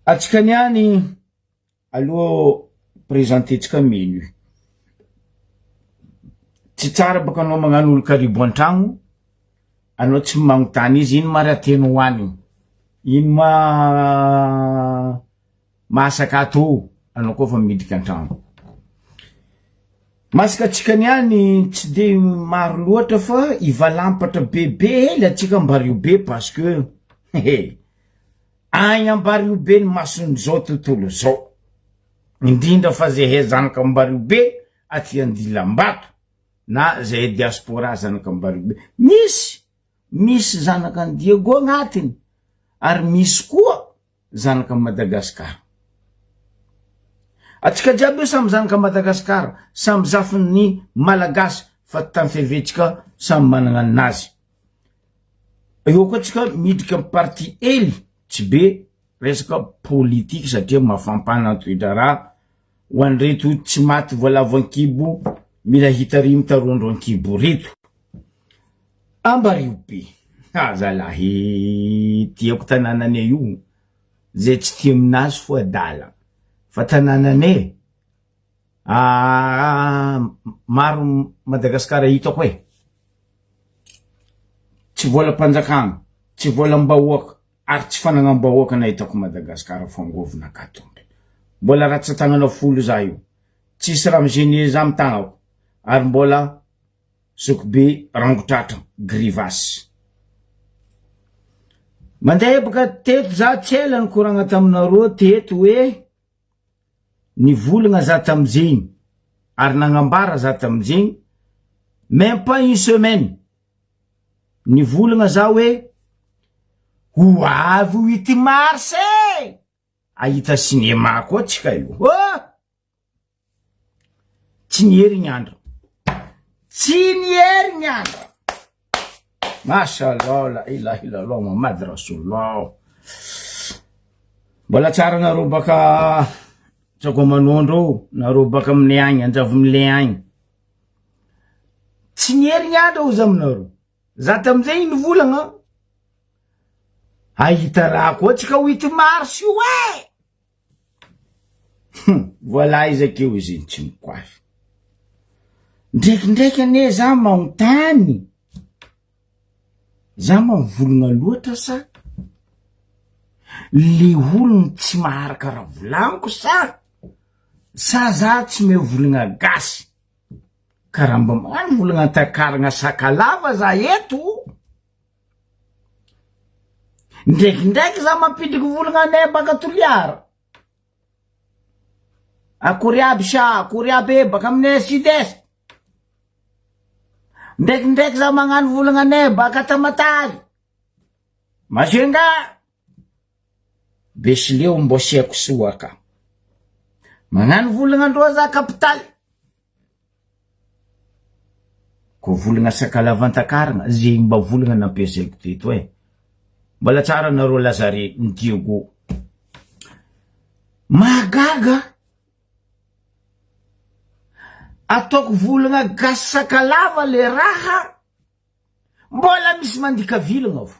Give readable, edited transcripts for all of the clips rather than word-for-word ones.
Atsika niany aloha presenter-tsika menu. Tsy tsara baka anao magnano olo karibo an-tragno, anao tsy magnontany izy ino ma raha tianao hoanigny, ino ma Masaka ato anao koa fa miditra an-trano. Masaka antsika niany tsy de maro loatra fa hivalampatra bebe hely antsika Ambariobe parce que he agny Ambariobe ny mason'izao tontolo zao, indrindra fa zahay zanaka Ambariobe aty Andilambato na zahay diaspora zanaka Ambariobe, misy misy zanaka Andiego agnatiny ary misy koa zanaka Madagascar. Atsika jiaby io samy zanaka Madagascar, samy zafin'ny Malagasy fa tany fiaviantsika samy managna ninazy. Eo koa tsika miditra am parti hely tsy be resaka politique satria mafampana ny toe-draharaha ho an'ireto tsy maty voalavo an-kibo mila hitarimo tarondro an-kibo reto. Ambario be. Ha zalahy tiako tanananay io zay tsy tia aminazy fo adala fa tanananay ah maro Madagascar hitako e tsy volam-panjakana tsy volam-bahoaka ary tsy fanagnam-bahoaka nahitako Madagascar fangovina katombe mbola ratsan-tagnana folo za io tsisy raha mi-gêner za amy tagnako ary mbola Zokibe rangotratra grivas. Mandeha boka teto za tsy ela nikoragna taminareo teto hoe nivolagna za tamizegny ary nagnambara za tamizegny même pas une semaine nivolagna za hoe ho avy huit mars e! Ahita cinéma koa tsika io. Oh! Tsy niery ny andro. Tsy niery ny andro. Mashallah la ilaha illallah Muhammad Rasulullah. Mbola tsara nareo baka Tsakoamanondro, nareo baka aminay agny, Anjavomile agny. Tsy niery ny andro ozy aminareo. Za tamizay nivolagna. Ahita raha koa tsika huit mars io e! Hum, voilà izy akeo izy iny tsy mikoafy. Ndraikindraiky anie za maontany, za mavologna loatra sa le ologno tsy maharaka raha volagniko sa sa za tsy mahay volagna gasy, ka raha mba mahay volagna antakaragna sakalava za eto. Ndraikindraiky za mampidriky volagna anay baka Toliara. Akory aby sa, akory aby e, baka aminay sud est. Ndraikindraiky za magnano volagna anay baka Tamatave. Majunga. Besileo mbô sy haiko soa ka. Magnano volagna androa za kapitaly. Ko volagna sakalavantakaragna zegny mba volagna nampiasaiko teto e. Mbola tsara nareo Lazare ny Diego. Mahagaga ataoko volagna gasy sakalava le raha mbola misy mandika vilagna fo.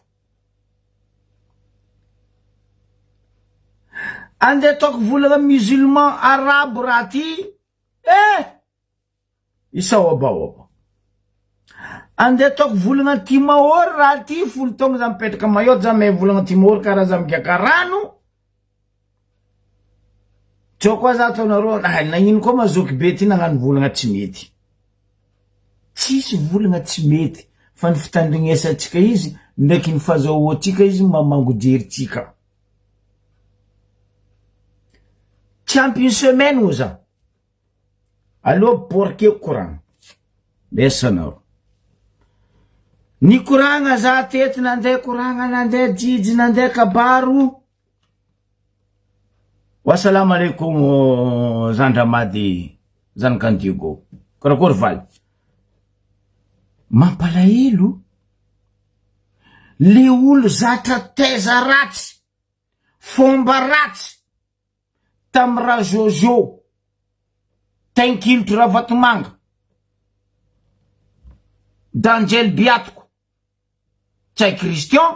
Andeha ataoko volagna musulman arabo raha ty eh! Isaobaoba. Andeha ataoko volagna timaory raha ty folo taogno za mipetraka Mayotte za mahay volagna timaory karaha za migaka rano. Tsao koa za ataonareo ah, nagnino koa ma zoky be ty nagnano volagna tsy mety. Tsisy volagna tsy mety fa ny fitandrignesantsika izy ndraiky ny fazahoantsika izy mamango-jeritsika. Tsy ampy une semaine oa za. Aleo borkeko koragna. Lesa anareo. Nikoragna za teto nandeha koragna nandeha jijy nandeha kabaro. Wassalamu alaikum zandramady zanak'Andiego. Karakory valy. Mampalahelo le olo zatra taiza ratsy, fomba ratsy tam ra Jojo, Tainkilotry Ravatomanga, D'Angel Biatoko, Ntsay Christian.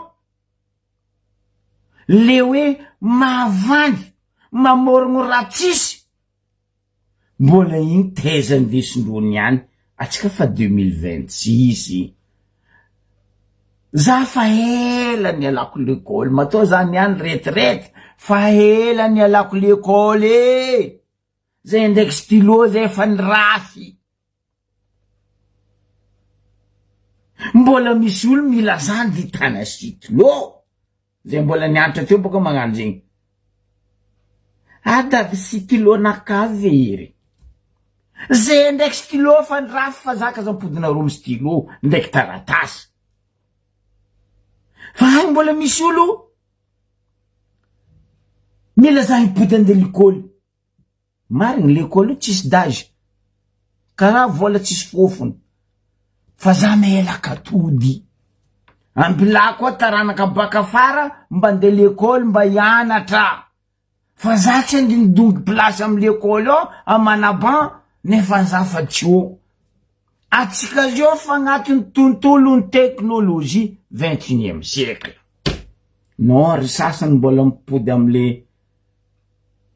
Le hoe mahavandy, mamorogno raha tsisy, mbola igny taiza ndesindrony ihany, atsika fa 2026, za fa ela nialako lekôly, matoa za niany retraite fa ela nialako lekôly e! Zay ndraiky stylo zay efa nirafy. Mbola misy olo mila zany ry tana stylo. Zay mbola nianatra teo boka magnano zegny. Adady stylo naka very. Zay ndraiky stylo fa nirafy fa za ka za ampodinareo amy stylo ndraiky taratasy. Fa agny mbola misy olo mila za hipody andeha lekôly. Marigny lekôly io tsisy d'age, karaha vola tsisy fofony, fa za melaka atody, ambilà koa taranaka baka afara mba ndeha lekôly mba hianatra, fa za tsy andeha nidongy place amy lekôly ao amana banc nefa za fa tsy eo, atsika zao fa agnatin'ny tontolon'ny technologie vingt unième siècle, non ry sasany mbola mipody amle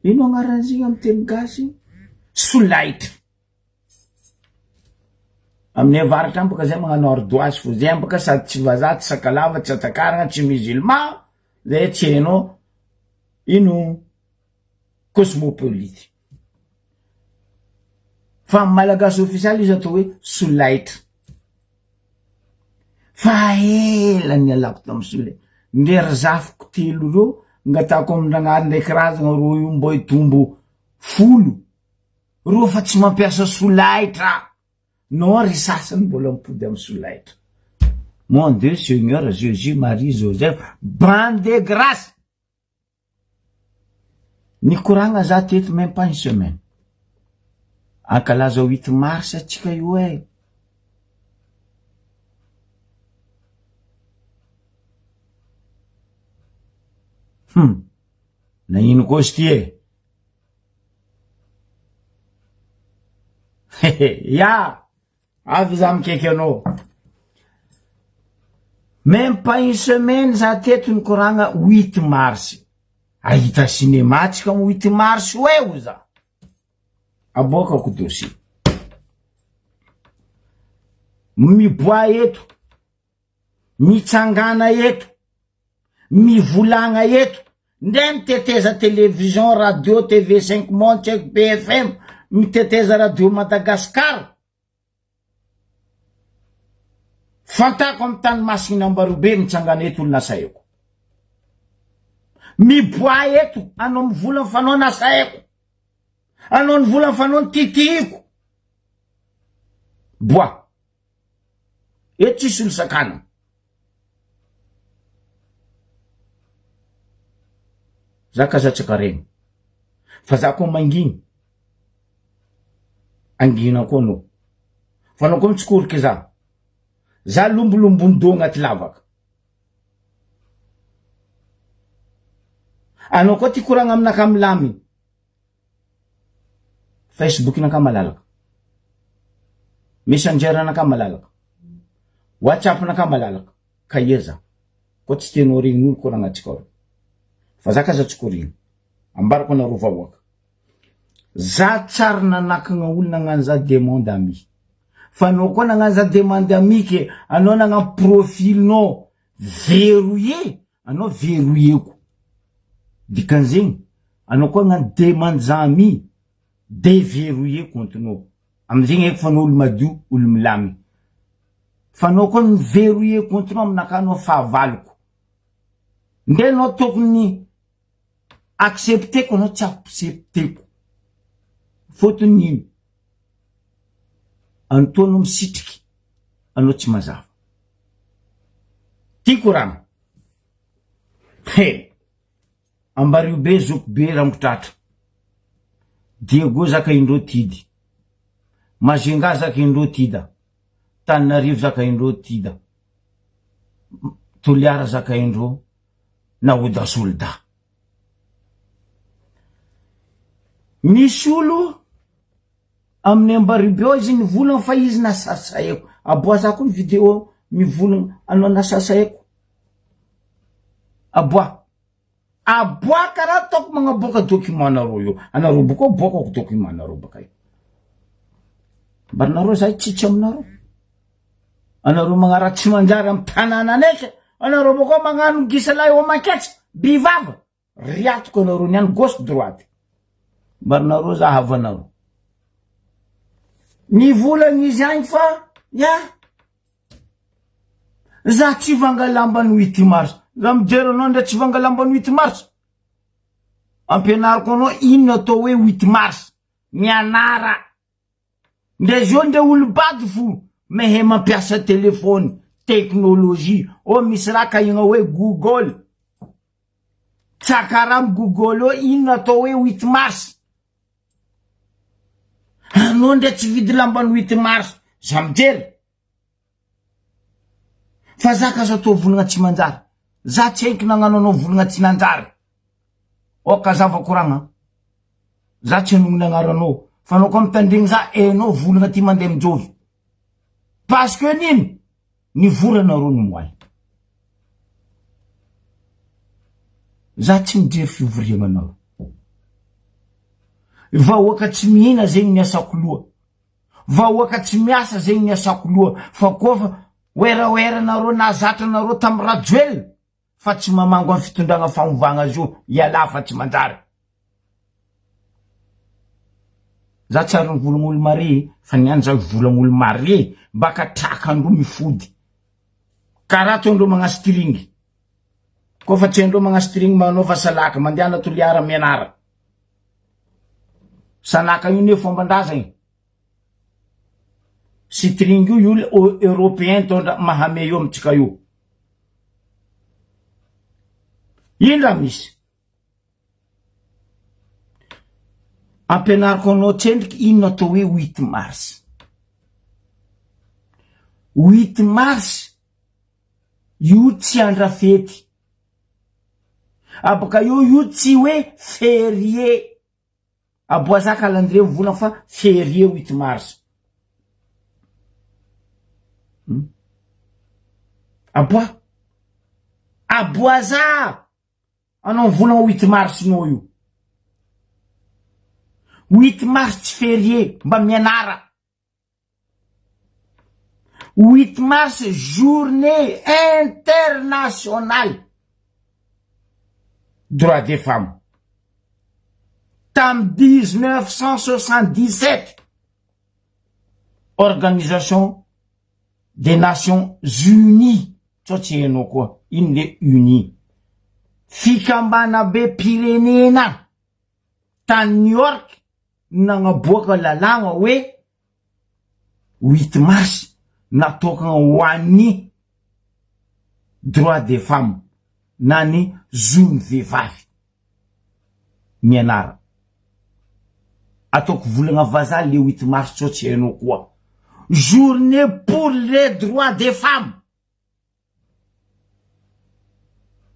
Ino agnaran'izy igny amy teny gasy? Solaitra. Aminay avaratra any bôka zay magnano ardoise fô zay bôka sady tsy vazaha, tsy sakalava, tsy atakaragna, tsy musulman, zay tsy hainao ino cosmopolite. Fa amy malagasy ofisialy izy atao hoe solaitra. Fa ela nialako tamy solaitra. Ndre ry zafiko telo reo ngatahako amin-dragnahary ndraiky razagna reo io mbô hitombo folo, reo fa tsy mampiasa solaitra. Non ry sasany mbola mipody amy solaitra. Mon Dieu Seigneur Jésus Marie Joseph, bande de grâce! Nikoragna za teto même pas une semaine. Ankalaza huit mars atsika io eh. Hum. Nagnino koa izy ty e? Ya! Avy za mikaiky anao. Même pas une semaine za teto nikoragna huit mars. Ahita cinéma tsika am huit mars io e hoy za. Aboakako dossier. Miboaha eto. Mitsangàna eto, mivolagna eto, ndre miteteza télévision, radio, TV cinq monde, tsy haiko BFM, miteteza radio Madagascar. Fantako amy tany masigny Ambarobe mitsangana eto olo nasaeko. Miboaha eto anao mivolagna fa anao nasaeko. Anao nivolagna fa anao nititihiko. Boa. Eto tsisy olo sakana. Za ka za tsy karemy. Fa za koa manginy. Angina koa anao. Fa anao koa mitsikoriky za. Za lombolombon-doha agnaty lavaka. Anao koa ty koragna aminakahy milamigny. Facebook naka malalaka, messenger naka malalaka, whatsapp naka malalaka, ka ia za koa tsy tianao regnin'olo koragnatsika io, fa za k'aza tsy korigny, ambarako anareo vahoaka, za tsary nanakagna olo nagnano za demande ami, fa anao koa nagnano za demande ami ke anao nagnano profil nao verrouillé Anao verrouilleko. Dikan'izegny, anao koa agnano demande ami, deverrouiller compte-nao. Amizegny haiko fa anao olo madio, olo milamy. Fa anao koa mi-verrouiller compte-nao aminakahy anao fahavaloko. Ndre anao tokony accepter-ko anao tsy accepter-ko. Fôtony ino? Antoa anao misitriky, anao tsy mazava. Tiako rano. He! Ambario be zoky be rangotratra. Diego zaka indreo tidy. Majunga zaka indreo tida. Tananarivo zaka indreo tida. Toliara zaka indreo naoda soldat. Misy olo Amin'ny Ambaribe ao izy nivolagna fa izy nasasaeko. Aboa za koa ny video mivolagna anao nasasaeko. Aboa. Aboaka raha ataoko magnaboaka document nareo io. Anareo boko aboakako document nareo baka io. Mba nareo zahay tsitsy aminareo. Anareo magnaraha tsy manjary amy tanànanay ke. Anareo boko magnano gisalahy eo aman-ketsa, bivava. Riatiko anareo niany gauche droite. Mba nareo za havanareo. Nivolagna izy agny fa ya za tsy vanga lambany huit mars. Za mijery anao ndray tsy vanga lambany huit mars. Ampianariko anao inona atao hoe huit mars. Mianara. Ndre zao ndre olo-bady fo mehe mampiasa telefony, teknolojia, oh misy raha kahigna hoe google, tsakara amy google eo inona atao hoe huit mars, anao ndre tsy vidy lamban'ny huit mars, za mijery. Fa za ka aza atao volagna tsy manjary. Za tsy haiko nagnano anao volagna tsy nanjary. Oka za va koragna. Za tsy hanonona agnaranao. Fa anao koa mitandregny za hainao volagna ty mandeha mijovy. Parce que nino? Nivory anareo ny moaly. Za tsy mijery fivoriagnanareo. Vahoaka tsy mihina zegny ny asako loha. Vahoaka tsy miasa zegny ny asako loha fa koa fa werawera nareo nahazatra nareo tam Rajoelina fa tsy mamango am fitondragna fanovagna azy io ialahy fa tsy manjary. Za tsy ary nivolagn'olo mare fa niany za volagn'olo mare baka trakandro mifody karaha ataondreo magna string koa fa tsy haindreo magna string manaova salaka mandehana toliara mianara. Salaka io ne fomban-drazagny. String io io européen tondra mahame io amintsika io. Ino raha misy? Ampianariko anao tsendriky inona atao hoe huit mars. Huit mars io tsy andra fety. Aboka eo io tsy hoe ferie. Aboaza calendrier mivolagna fa ferie huit mars. Hmm? Aboa. Aboaza! Anao mivolagna huit mars nao io. Huit mars tsy ferie, mba mianara. Huit mars journée internationale droit des femmes tamy 1977 organisation des nations unies tsao tsy hainao koa ino le unis fikambanabe-pirenena tany New York nagnaboaka lalàgna hoe huit mars natokagna ho an'ny droit des femmes na ny zon'ny vehivavy. Mianara. Ataoko volagna vazaha le huit mars tsao tsy hainao koa. Journée pour les droits des femmes.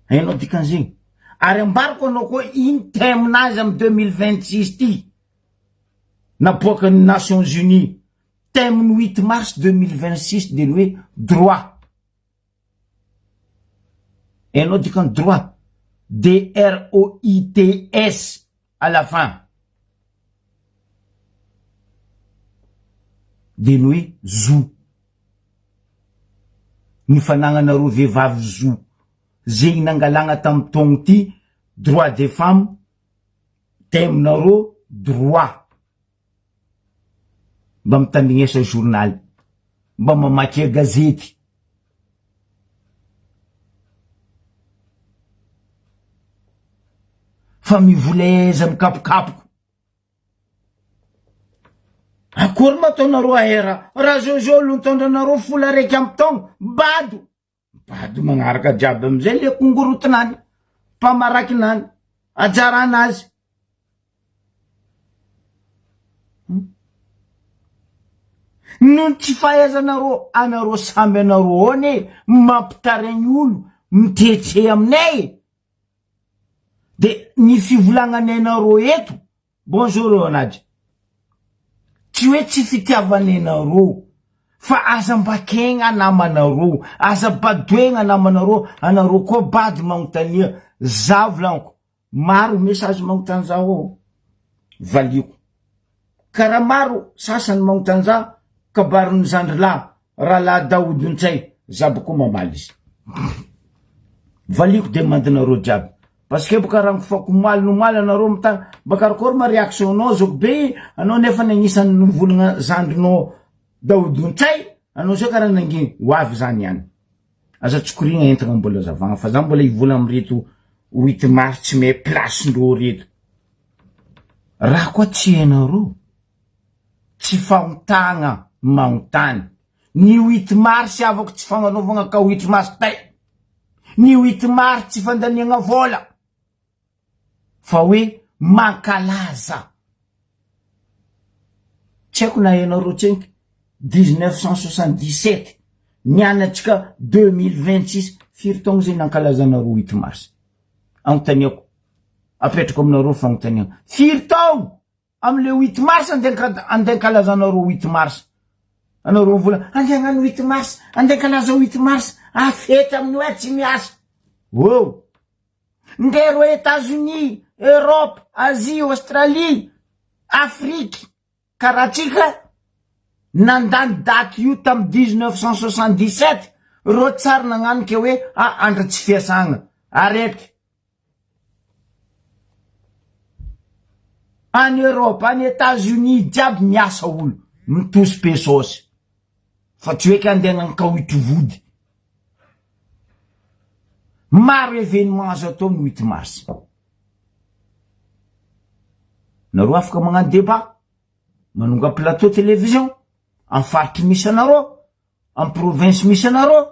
Hainao dikan'izegny? Ary ambarako anao koa ino thème-nazy amy 2026 ty naboakan'ny Nations Unies. Thème-ny huit mars 2026 de ny hoe droit. Hainao dikan'ny droit? D-R-O-I-T-S à la fin. De ny hoe zo. Ny fanagnanareo vehivavy zo. Zegny nangalagna tamy taogno ty droit des femmes thème nareo droit. Mba mitandrignesa journal. Mba mamakia gazety. Fa mivoleza mikapokapoko. Akory ma ataonareo ahera raha zao zao aloha nitondra anareo folo araiky amby taogno bado bado magnaraka jiaby amizay le kongorotinany mpamarakinany ajarana azy Noho ny tsy fahaizanareo anareo samby anareo ao anie mampitaraigny olo mitete aminay e! De ny fivolagnanay nareo eto, bonjour Nadia, tsy hoe tsy fitiavanay nareo fa aza mbakegna namanareo, aza badoegna namanareo, anareo koa bado magnontania, za volagniko. Maro message magnontany zaho ao, valiako. Karaha maro sasany magnontany zaho kabarin'ny zandry lahy rahalahy Daoud Ntsay, za boko mamaly izy. Valiako demande nareo jiaby. Parce que boka raha nifako omaly nomaly anareo mitany mba karakôry ma réaction nao zoky be anao nefa ny agnisan'ny nivolagna zandrinao Daoud Ntsay anao zao karaha nangina ho avy zany ihany. Aza tsokorigna entagna mbola zavagna fa za mbola hivolagna amreto huit mars tsy mahay place ndreo reto. Raha koa tsy hainareo, tsy fahontagna magnontany. Ny huit mars havako tsy fagnanaovagna ka huit mars tay. Ny huit mars tsy fandaniagna vôla fa hoe mankalaza. Tsy haiko na hainareo tsenky 1977 nianatsika 2026 firy taogno zay nankalazanareo huit mars? Anontaniako. Apetrako aminareo fagnontaniana. Firy taogno amle huit mars andeha andeha ankalazanareo huit mars? Anareo mivola andeha hagnano huit mars, andeha ankalaza huit mars, ah fety amin'io eh tsy miasa. Oh! Ndeha reo Etats-Unis, Europe, Asie, Australie, Afrique, karaha tsika nandany daty io tamy 1977 reo tsary nagnano ke hoe ah andro tsy fiasagna. Arrête. Any Europe, any Etats Unis jiaby miasa olo, mitosy pesos. Fa tsy hoe ka andeha hagnano kaoitry vody. Maro événement azo atao ny huit mars. Nareo afaka magnano débat, manonga plateau télévision, amy faritry misy anareo, amy province misy anareo.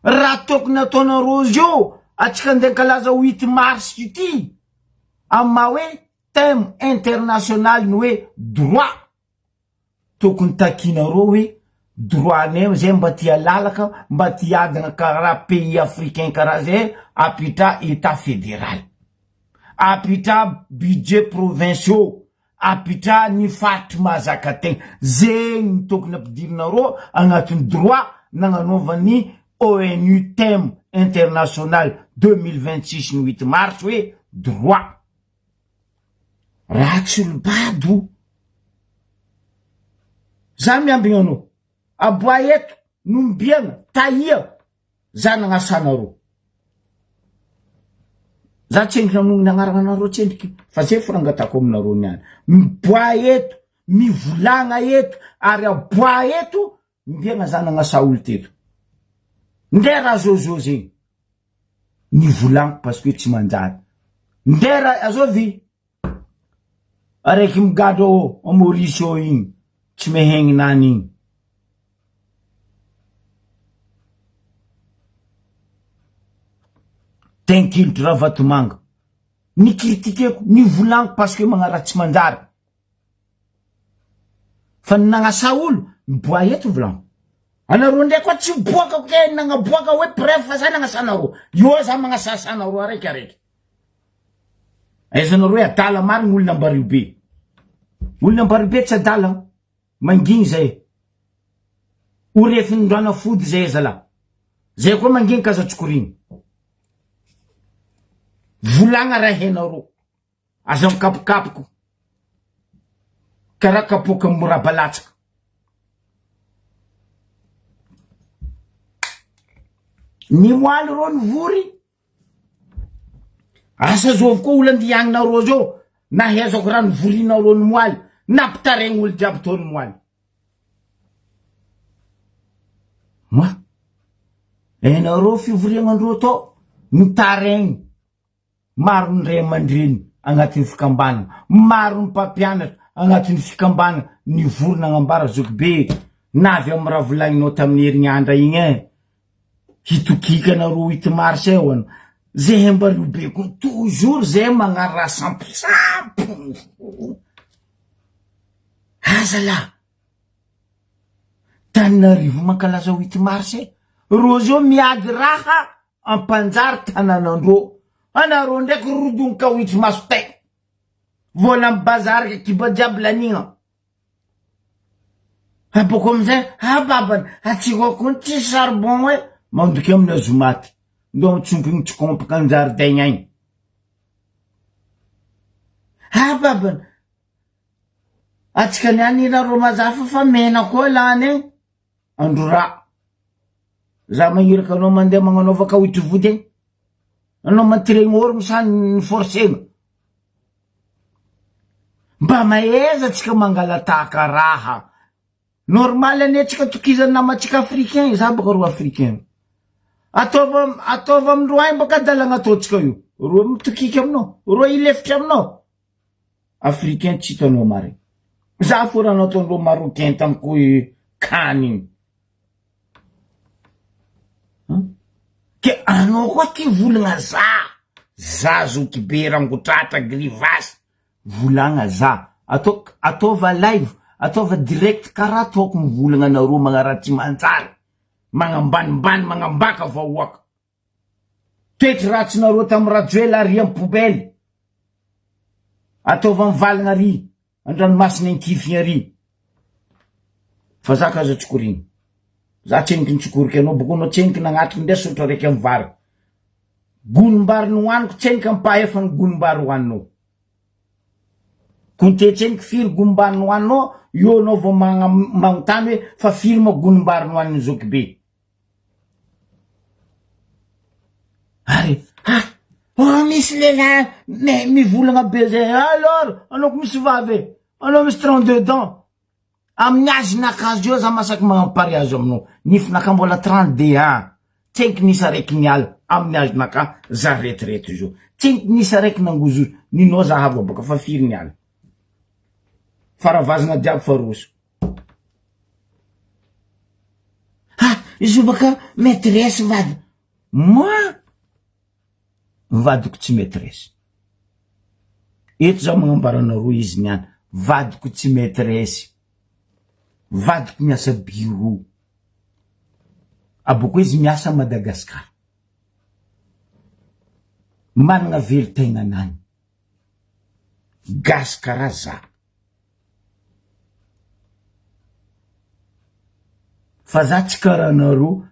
Raha tokony ataonareo zio, atsika andeha ankalaza huit mars ity, amy maha hoe thème international ny hoe droit. Tokony takinareo hoe droit nay zay mba tia lalaka, mba tia adina karaha pays africain karaha zay, apetraha etat federal. Apetraha budget provinciaux. Apitraha ny faritry mahazaka tegna. Zegny no tokony ampidirinareo agnatin'ny droit nagnanaovan'ny ONU thème international 2026 ny huit mars hoe droit. Raha tsy olo bado. Za miambigna anao. Aboahy eto, nombiagna, tahia. Za nagnasanareo. Za tsendriky namono agnarana anareo tsendriky fa zay fo rangatako aminareo niany. Miboaha eto, mivolagna eto ary aboaha eto mbiagna za nagnasa olo teto. Ndre raha zôzô zegny nivolagniko parce que tsy manjary. Ndre raha azôvy araiky migadra ao à Maurice ao igny tsy mihegninany igny. Tenkilotry Ravatomanga. Ny critiqueko, ny volaniko parce que magnaraha tsy manjary. Fa ny nagnasa olo, miboaha eto volaniko. Anareo ndray koa tsy miboaka ke nagnaboaka hoe preuve fa za nagnasa anareo. Io za magnasasa anareo araiky araiky. Aizanareo hoe adala marigny olona Ambario be. Olona Ambario be tsy adala. Mangigny zay. Ho refindrana fody zay zalahy. Zay koa mangigny ka aza tsokorigny. Volagna raha hainareo. Aza mikapokapoko. Karaha kapoaka moraba latsaka. Ny moaly reo nivory Asa zovy koa olo andianinareo zao nahaizako raha nivorinareo ny moaly nampitaraigny olo jiaby tao ny moaly. Ma, hainareo fivoriagnandreo tao mitaraigny maro ny ray aman-dreny agnatin'ny fikambanana, maro ny mpampianatra agnatin'ny fikambanana nivory nagnambara zokibe na avy amin'ny raha volagninao tamin'ny herignandra igny e. Hitokiaka anareo huit mars eo an. Zay mba lobeko toujours zay magnano raha samposampony. Azala. Tananarivo mankalaza huit mars e. Reo zao miady raha ampanjary tananandreo. Anareo ndraiky rodonka huit maso tay. Vola mibazary kiba jiaby lanigna. Abôko amizay, ah babany, atsika koa tsisy charbon e! Mandoky aminy azomaty, ndao mitsompigny tsikompaka an-jaridaigna agny. Ah babana, atsika niany nareo mazafa fa mena koa lany e, andro ra. Za magniraka anao mandeha magnanaova kaoitry vody e, anao mantiregny orogno sa ny forcena. Mba mahaiza tsika mangalatahaka raha. Normal anie tsika tokizany namantsika africain, za baka ro africain. Ataova ataova amindreo agny baka adalagna ataontsika io. Reo mitokiky aminao, reo hilefitra aminao. Africain tsy hitanao marigny. Za fô raha nataondreo marocain tamiko can igny. Ke anao koa ty volagna za, za zokibe rangotratra grivasy Volagna za. Atao ataova live, ataova direct karaha ataoko mivolagna anareo magnaratsy manjary, magnambanimbany, magnambaka vahoaka. Toetry ratsinareo tam Rajoel ary am poubelle. Ataova mivalagna ary andranomasina ankifigny ary. Fa za ka aza tsokorigny. Za tseniky nitsokoriky anao boko anao tseniky nagnatriky ndre sotro araiky am vary. Gonim-bary nohaniko tseniky ampahefan'ny gonim-bary hohaninao. Kontetseniko firy gonim-bary nohaninao, eo anao vao magnontany hoe fa firy moa gonim-bary nohanin'i zokibe. Ary ah, oh misy lehilahy me mivolagna be zay, alors anao ko misy vavy e, anao misy 32 dents. Amin'ny âge nakazo eo za masaky magnano pariage aminao, nifinaka mbola 32 ans, tsenky nisy araiky niala amin'ny âge naka za retraite zao, tsenky nisy araiky nangozozo, ninao za hava boka fa firy niala, fa ravazana jiaby fa roso. Ha, izy io baka maitresse vady, moi vadiko tsy maitresse. Eto za magnambara anareo izy niany, vadiko tsy maitresse, vadiko miasa bureau, abôkeo izy miasa Madagascar, managna velon-tegnanany, gasy karaha za. Fa za tsy karaha anareo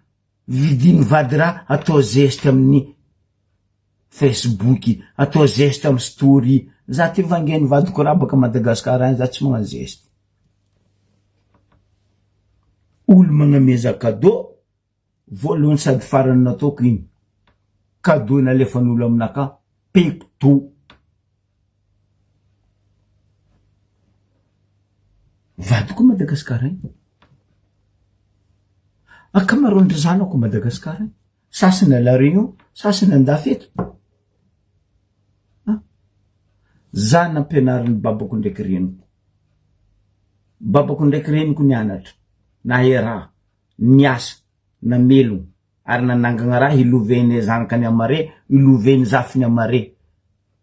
Vidiny vady raha atao zeste amin'ny Facebook, atao zeste amin'ny story, za ty vangain'ny vadiko raha baka Madagascar any za tsy magnano zeste. Olo magnameza cadeau, voalohany sady farany nataoko iny, cadeau nalefan'olo aminakahy, pecto. Vadiko Madagascar any. Ankamaroan-dry zanako Madagascar any. Sasany à la Réunion, sasany andafy eto. Ah. Za nampianarin'ny babako ndraiky reniko. Babako ndraiky reniko nianatra, nahay raha, niasa, namelogno ary nanangagna raha hiloven'ny zanakany amare, hiloven'ny zafiny amare.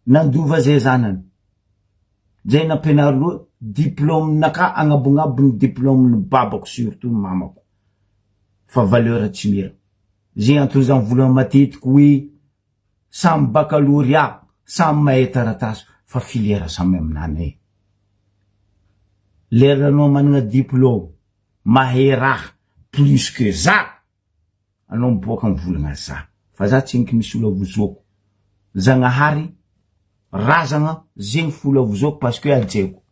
Nandova zay zanany. Zay nampianary loha diplôme naka agnabognabo ny diplôme ny babako surtout ny mamako. Fa valeur tsy mira. Zay antony za mivolagna matetiky hoe samy baccalauréat, samy mahay taratasy fa filière samy aminany e. Lera anao managna diplôme, mahay raha plus que za. Anao miboaka mivolagna za fa za tsendriky misy olo avozoako zagnahary razagna zegny folo avozoako parce que hajaiko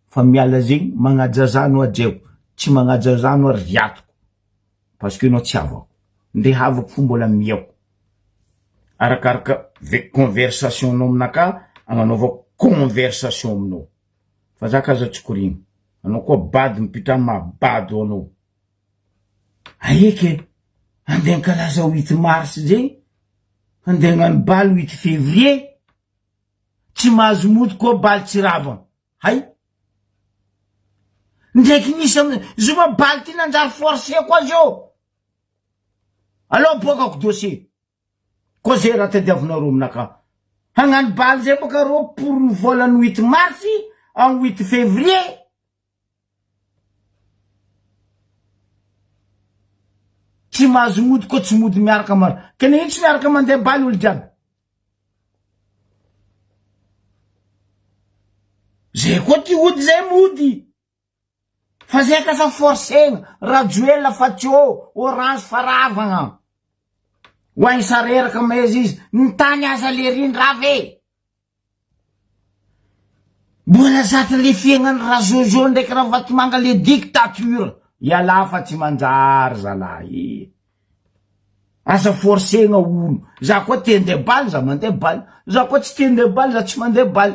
fa miala zegny magnaja za anao hajaiko tsy magnaja za anao riatiko parce que anao tsy havako ndre havako fo mbola miako arakaraka conversation nao aminakahy agnanaovako conversation aminao fa za ka aza tsy korigny anao koa bado mipitraha maha bado anao. Aeky e, andeha ankalaza huit mars zay, andeha hagnano bal huit février, tsy mahazo mody koa bal tsy rava, hay! Ndraiky nisy amy zoma bal ty nanjary forceko azy eo, aleo aboakako dossier, koa zay raha tadiavinareo aminakahy, hagnano bal zay boka reo pour ny volan'ny huit mars en huit février. Tsy mahazo mody koa tsy mody miaraka ma ka nagnino tsy miaraka mandeha baly olo jiaby? Zay koa ty ody zay mody fa zay ka sa forcegna Rajoelina fa tsy ô orange fa ravagna ho agny sareraka maiza izy ny tany aza le rindra ave. Mbola zatra le fiaignany Rajojo ndraiky Ravatomanga le dictature. Ialahy fa tsy manjary zalahy e. Aza forcegna olo. Za koa te handeha bal za mandeha bal. Za koa tsy te handeha bal za tsy mandeha bal.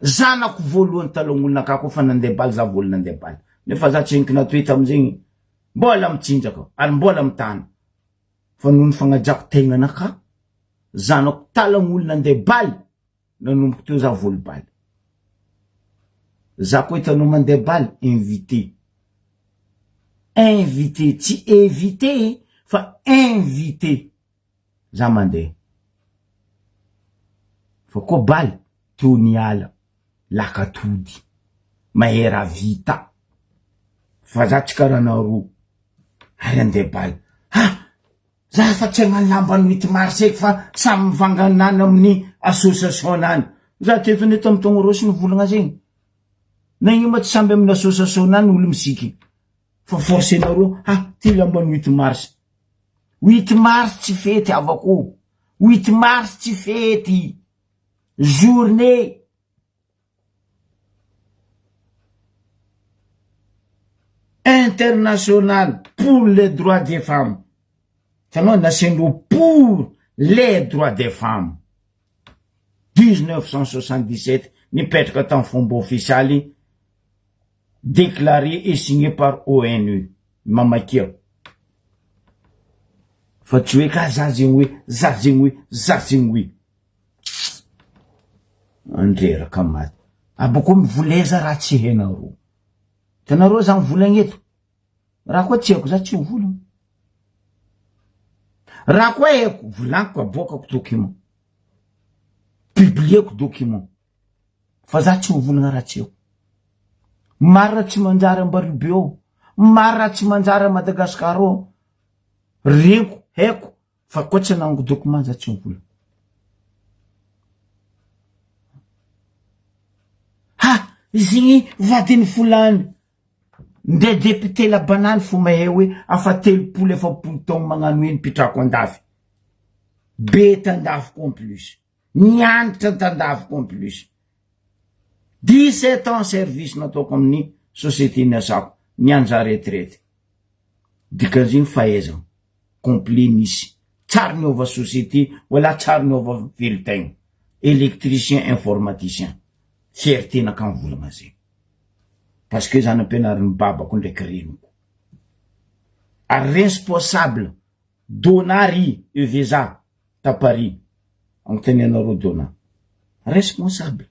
Zanako voalohany talohan'olona koa fa nandeha bal za voalohany nandeha bal. Nefa za tsy henoko natoy tamizegny. Mbola mitsinjaka ary mbola mitana. Fa noho ny fagnajako tegnanakahy, zanako talan'olo nandeha bal Nanomboka teo za voly baly. Za koa hitanao mandeha baly, invité. Invité, tsy évité fa invité. Za mandeha. Fa koa baly, teo niala, lakatody, mahay raha vita. Fa za tsy karaha anareo, ary andeha baly. Ha! Za fa tsy hagnano lamban'ny huit mars eky fa samy mivangana any amin'ny association any. Za teto anie tamin'ny taogno roa sy nivolagna zegny. Nagnino ma tsy samby amin'ny association any olo misiky fa forcenareo ha ty lamban'ny huit mars. Huit mars tsy fety havako ô. Huit mars tsy fety. Journée. International pour les droits des femmes hitanao nasiandreo pour les droits des femmes 1977 nipetraka tamin'ny fomba ofisialy déclaré et signé par ONU mamakia fa tsy hoe ka za zegny hoe za zegny hoe za zegny hoe Andreraka maty. Abako mivoleza raha tsy hainareo. Hitanareo za mivolagna eto. Raha koa tsy haiko za tsy mivolagna. Raha koa haiko volagniko aboakako document. Publieko document. Fa za tsy mivolagna raha tsy haiko. Maro raha tsy manjary Ambaribe ao. Maro raha tsy manjary a Madagascar ao. Reniko, haiko. Fa koa tsy anango document za tsy mivola. Ha! Izy igny vadin'ny folany. Ndre député la banane fo mahay hoe afa 30 40 taogno magnano ino pitrako andafy. Be tandafy koa en plus. Nianatra tandafy koa en plus. 17 ans service nataoko amin'ny société niasako. Niany za retraite. Dikan'izegny fahaizana complet nisy. Tsary niova société wala tsary niova velon-tegna. Électricien informaticien. Fierté naka mivolagna zegny. Parce que za nampianarin'ny babako ndraiky reniko. Ary responsable Dona ry EVEZA ta Paris. Anontanianareo Dona. Responsable.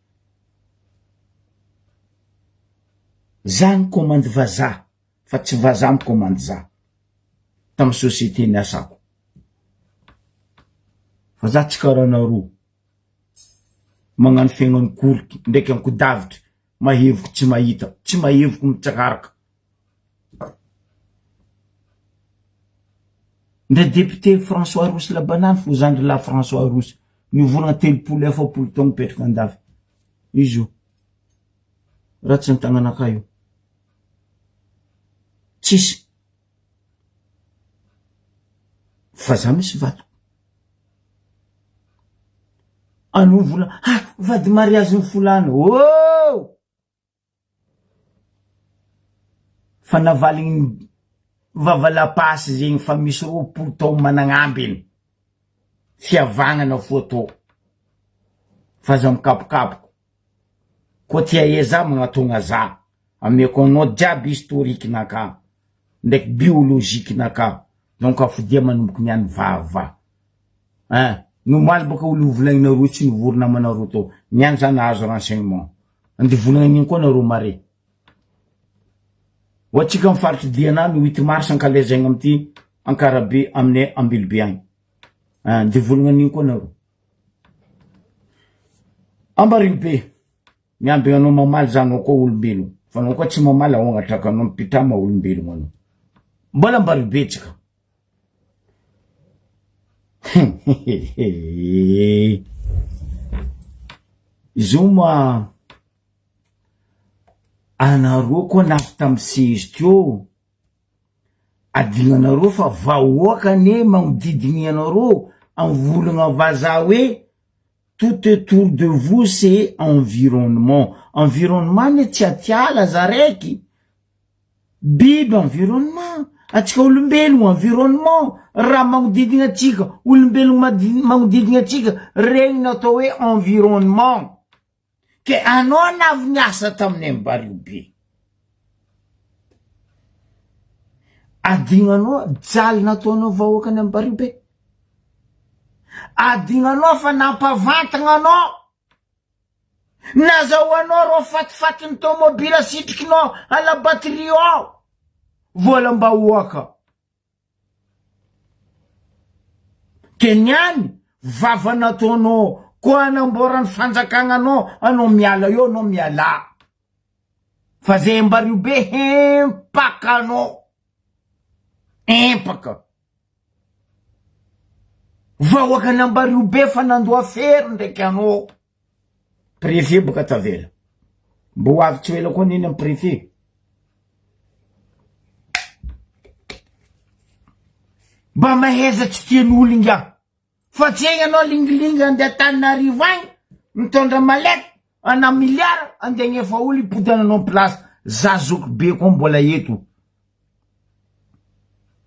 Za nicommande vazaha fa tsy vazaha micommande za tamy société niasako. Fa za tsy karaha anareo magnano fiaignan'ny koriky ndraiky ankodavitry mahevoko tsy mahita, tsy mahevoko mitsakaraka. Ndra député François Rossy Labanany fo zandry lahy François Rossy nivolagna 30 40 taogno mipetraka andafy. Izy io raha tsy ny tagnanakahy io. Tsisy. Fa za misy vadiko. Anao vola, ha vady mariazy ny folana. Oh! Fa navaligny vava lapasy zegny fa misy 20 taogno managnambiny. Fihavagnana fo atao. Fa aza mikapokapoko. Koa tia eza magnatogna za. Ameko anao jiaby historique naka ndraiky biologique naka. Donc afodia manomboky niany vava. Hein, nomaly baka olo volagninareo tsy nivory namanareo tao. Niany za nahazo renseignement. Andeha volagna an'igny koa nareo mare. Ho antsika amin'ny faritry Diana ny 8 mars ankalazaigna amin'ity Ankarabe aminay Ambilobe agny. Hein, andeha volagna an'igny koa nareo. Ambariobe, miambigna anao mamaly za anao koa olombelogno. Fa anao koa tsy mamaly ahoagna trakanao mipitrama olombelogno anao. Mbola Ambariobe tsika. Izy moa anareo koa navy tamy siège teo adignanareo fa vahoaka anie magnodidigny anareo amy volagna vazaha hoe. Tout autour de vous c'est environnement. Environnement anie tsy atiala za raiky. Biby environnement, atsika olombelogno environnement, raha magnodidigna atsika, olombelogno magnodidigna atsika, regny no atao hoe environnement. Ke anao navy niasa tamin'ny Ambario be. Adignanao jaly nataonao vahoakan'i Ambario be. Adignanao fa nampavantagna anao. Nazahoanao reo fatifatin'ny tomobila sitrikinao à la batterie ao. Volam-bahoaka. Ke ny any vava nataonao koa anamboaran'ny fanjakagna anao anao miala eo anao mialà fa zay ambario be hempaka anao empaka vahoakan'Ambario be fa nandoa fery ndraiky anao Préfet boka tavela. Mbo ho avy tsy ho ela koa neny am préfet. Mba mahaiza tsy tian'olo ingahy. Fa tsy egny anao lingilingy andeha Antananarivo agny mitondra mallette ana milliard andeha agnefa olo hipody ananao place. Za zoky be koa mbola eto.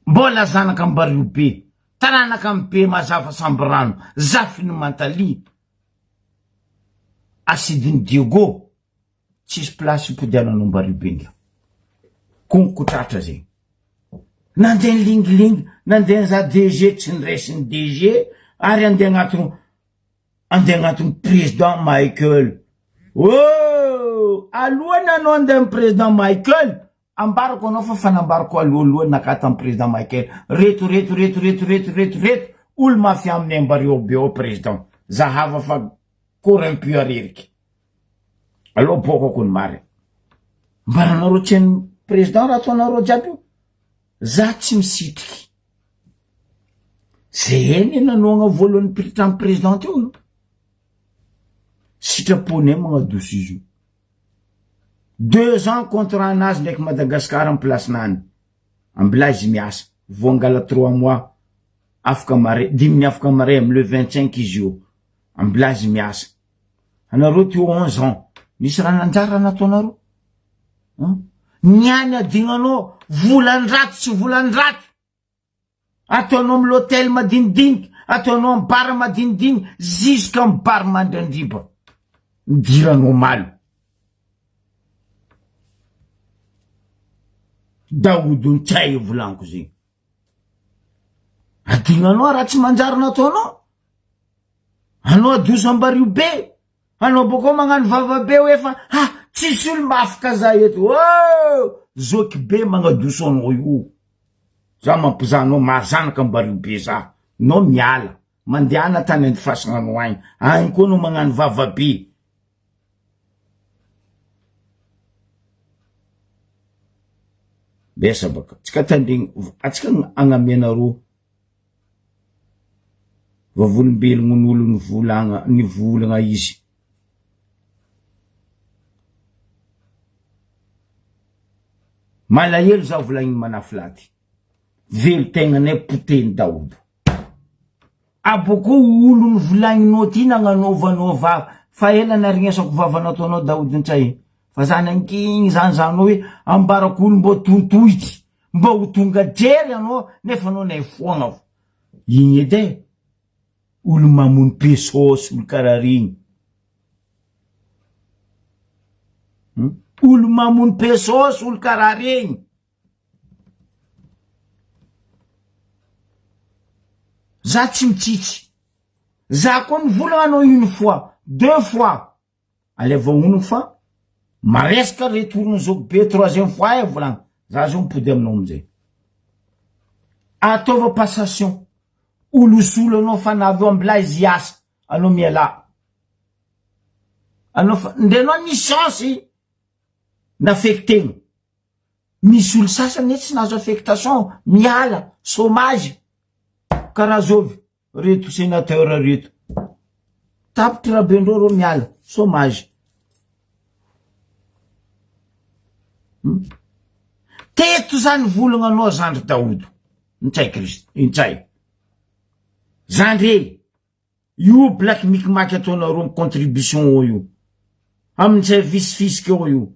Mbola zanak'Ambario be. Taranaka am be mazava sambirano. Zafin'i Mantalia. Asidin'i Diego, tsisy place hipodiananao Ambario Benga. Konko tratra zegny. Nandeha nilingilingy, nandeha nizaha DG tsy niresin'ny DG ary andeha agnatiny andeha agnatiny président Michael. Oh! Alohan'ny anao andeha amin'ny président Michael, Ambarako anao fa fanambarako alohaloha naka tam président Michael reto reto reto reto reto reto reto olo mafia aminy ambario be ao président zahava fa corrompu areriky aleo bokako ny marina ambaranareo tsy hainy président raha ataonareo jiaby io za tsy misitriky zay eny nanohagna voalohany tam président teo io sitraponay magnadoso izy io Deux ans contrat anazy ndraiky Madagascar am place nany ambilà izy miasa voangala trois mois afaka mare diminy afaka mare am le 25 izy io ambilà izy miasa anareo ty 11 ans misy raha nanjary raha nataonareo ny any adignanao volan-draty tsy volan-draty Ataonao am l'hotel madinidinika, ataonao am bar madinidinika, jusqu'à am bar mandrandriba. Nidiranao omaly. Daodon-tsay volaniko zegny. Adignanao raha tsy manjary nataonao. Anao adoso ambario be. Anao bôkô magnano vava be hoe fa ha tsisy olo mafaka za eto oh! Zoky be magnadoso anao io. Za mampizaha anao mahazanaka ambario be za. Nao miala. Mandehana tany andifasagna anao agny. Agny koa anao magnano vava be. Besa baka. Tsika tandregny atsika agnamianareo Vavolombelogno ny olo nivolagna nivolagna izy. Malahelo zaho volagniny manafilaty. Velon-tegnanay potehiny daholo. Abôkô olo nivolagninao ty nagnanaovanao vava fa ela narignesako vava nataonao Daoud Ntsay fa za nangigny zany zanao hoe ambarako olo mbô tontohitsy mba ho tonga jery anao nefa anao naifoagna fo igny edy e olo mamono pesos olo karaha regny olo mamono pesos olo karaha regny za tsy mitsitsy za koa nivolagna anao une fois deux fois Alevo honogno fa maresaka retour zoky be troisième fois e volagna za zao mipody aminao amizay ataova passation olo solo anao fa navy ambilà izy hiasa anao mialà anao fa ndre anao nisy chance nafectegna misy olo sasany tsy nahazo affectation miala chômage karaha zovy Reto sénateur reto. Tapitry Rabendreo reo miala. Chômage. Hmm? Teto zany volagna anao zandry Daodo. Ntsay Christ, ntsay. Zandry e. Io black micmac ataonareo am contribution ao io. Amin'ny service fisc ao io.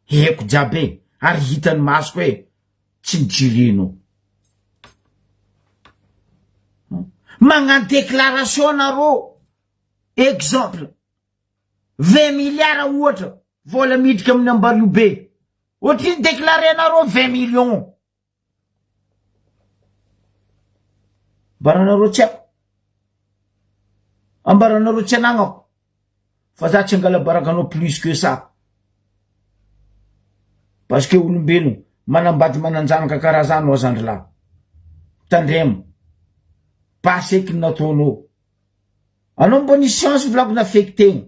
Heko jiaby e. Ary hitan'ny masoko e. Tsy nijerenao. Magnano déclaration nareo. Exemple. 20 milliards ohatra vola miditra amin'ny Ambario be. Ohatriny déclarer-nareo 20 millions. Ambaranareo tsy haiko. Ambaranareo tsy anagnako. Fa za tsy angala-baraka anao plus que ça. Parce que olombelogno manambady manan-janaka karaha za anao zandry lahy. Tandremo. Pas eky ny nataonao. Anao mbô nisy chance volako nafeky tegna.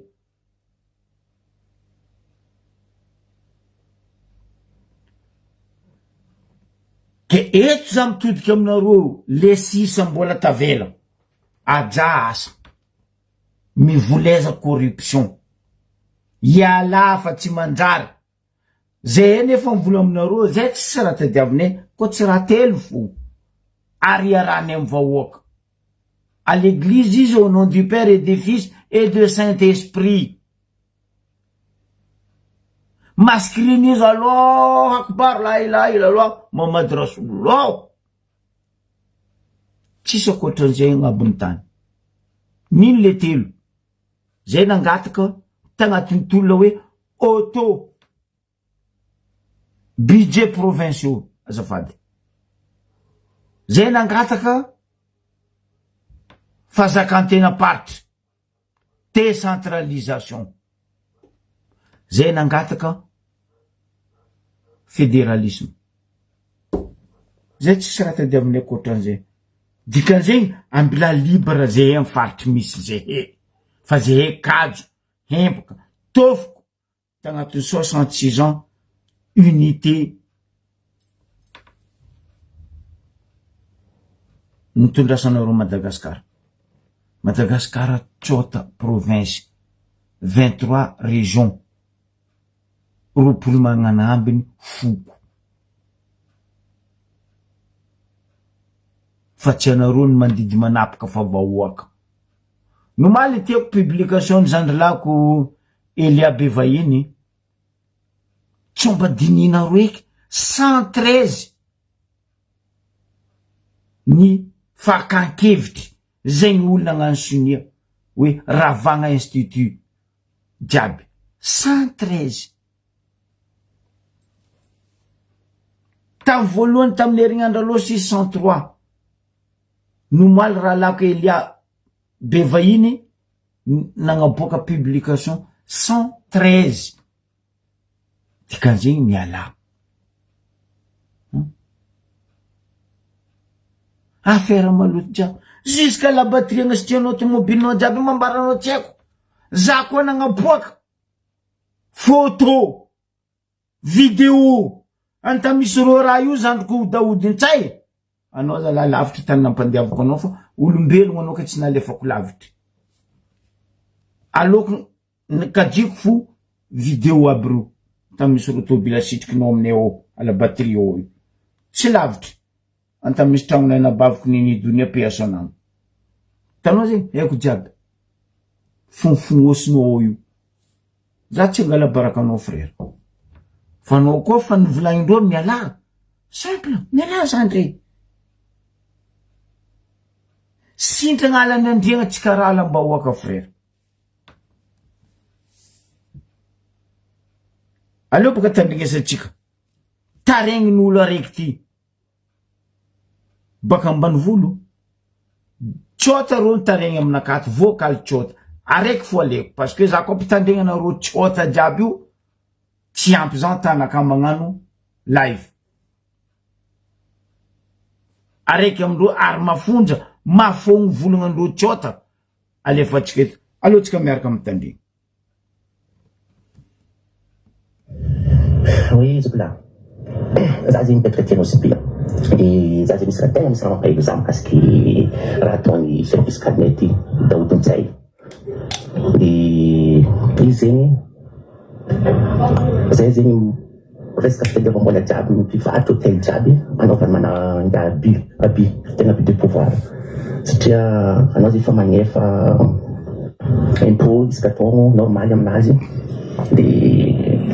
Ke eto za mitodika aminareo le sisa mbola tavela. Ajà asa. Mivoleza corruption. Ialahy fa tsy manjary. Zay anefa mivola aminareo zay tsisy raha tadiavinay koa tsy raha telo fo ary iarahanay am vahoaka. À l'église izy au nom du père et du fils et de saint esprit. Masquerine izy Allah akbar la ilaha illallah Muhammad Rasulullah. Tsisy ankoatran'izay agnabon'ny tany. Nino le telo? Zay nangataka tagnatin'ny tolona hoe auto budget provinciaux azafady. Zay nangataka fazakan-tenam-paritra, décentralisation. Zay nangataka fédéralisme. Zay tsisy raha tadiavinay ankoatran'izay. Dikan'izegny ambila libre zehe am faritry misy zehe fa zehe kajo, hempaka, tôfoko tagnatin'ny 66 ans unité nitondrasanareo Madagascar. Madagascar tsôta province, 23 régions, 20 magnanambiny foko. Fa tsy anareo ny mandidy manapaka fa vahoaka. Nomaly tiako publication ny zandrilako Elia be vahiny tsy mba dinihinareo eky 113 ny fakan-kevitry zay ny olona agnano sonia hoe ravagna institut jiaby 113 Tamin'ny voalohany tamin'ny herignandro aloha 603 nomaly rahalahiko Elia be vahiny nagnaboaka publication 113 dikan'izegny mialà. Affaire maloto jiaby jusqu'à la batterie agnasitrihanao tomobilinao jiaby mambaranao tsy haiko za koa nagnaboaka Photo, video, anta misy reo raha io zandriko Daoud Ntsay, anao zalahy lavitry tany nampandiaviko anao fa olombelogno anao ka tsy nalefako lavitry. Aleoko kajiko fo video aby reo tany misy reo tôbila asitrikinao aminay ao à la batterie ao io. Tsy lavitry. Anta misy tragnonay anabaviko Nini Donia paix à son âme. Hitanao zegny? Haiko jiaby. Fonofognosinao ao io. Za tsy angala baraka anao frère. Fa anao koa fa nivolagnindreo mialà. Simple, mialà zandry e. Sintragna alan'ny andriagna tsy karaha alam-bahoaka frère. Aleo boka tandrignesantsika. Taregnin'olo araiky ty. Baka ambanivolo, tsôta rô nitaregny aminakato, vocal tsôta, araiky fo aleko parce que za koa mpitandregny anareo tsôta jiaby io tsy ampy za tanaka magnano live, araiky amindreo ary mafonja mafogno volognandreo tsôta alefatsika eto, aleo tsika miaraka mitandregny. Oui zoky lahy, za zegny mipetraka aty Nosy Be, de za zegny misy raha tegna misy raha mampahelo za mikasiky raha ataon'ny chef fiscal-nay ty, Daoud Ntsay, de izy zegny zay zegny resaka fitadiavam-bola jiaby, mpivarotra hôtel jiaby anaovany mananga abus, abus, tegna abus de pouvoir. Satria anao zay efa magnefa impot isaka taogno normaly aminazy de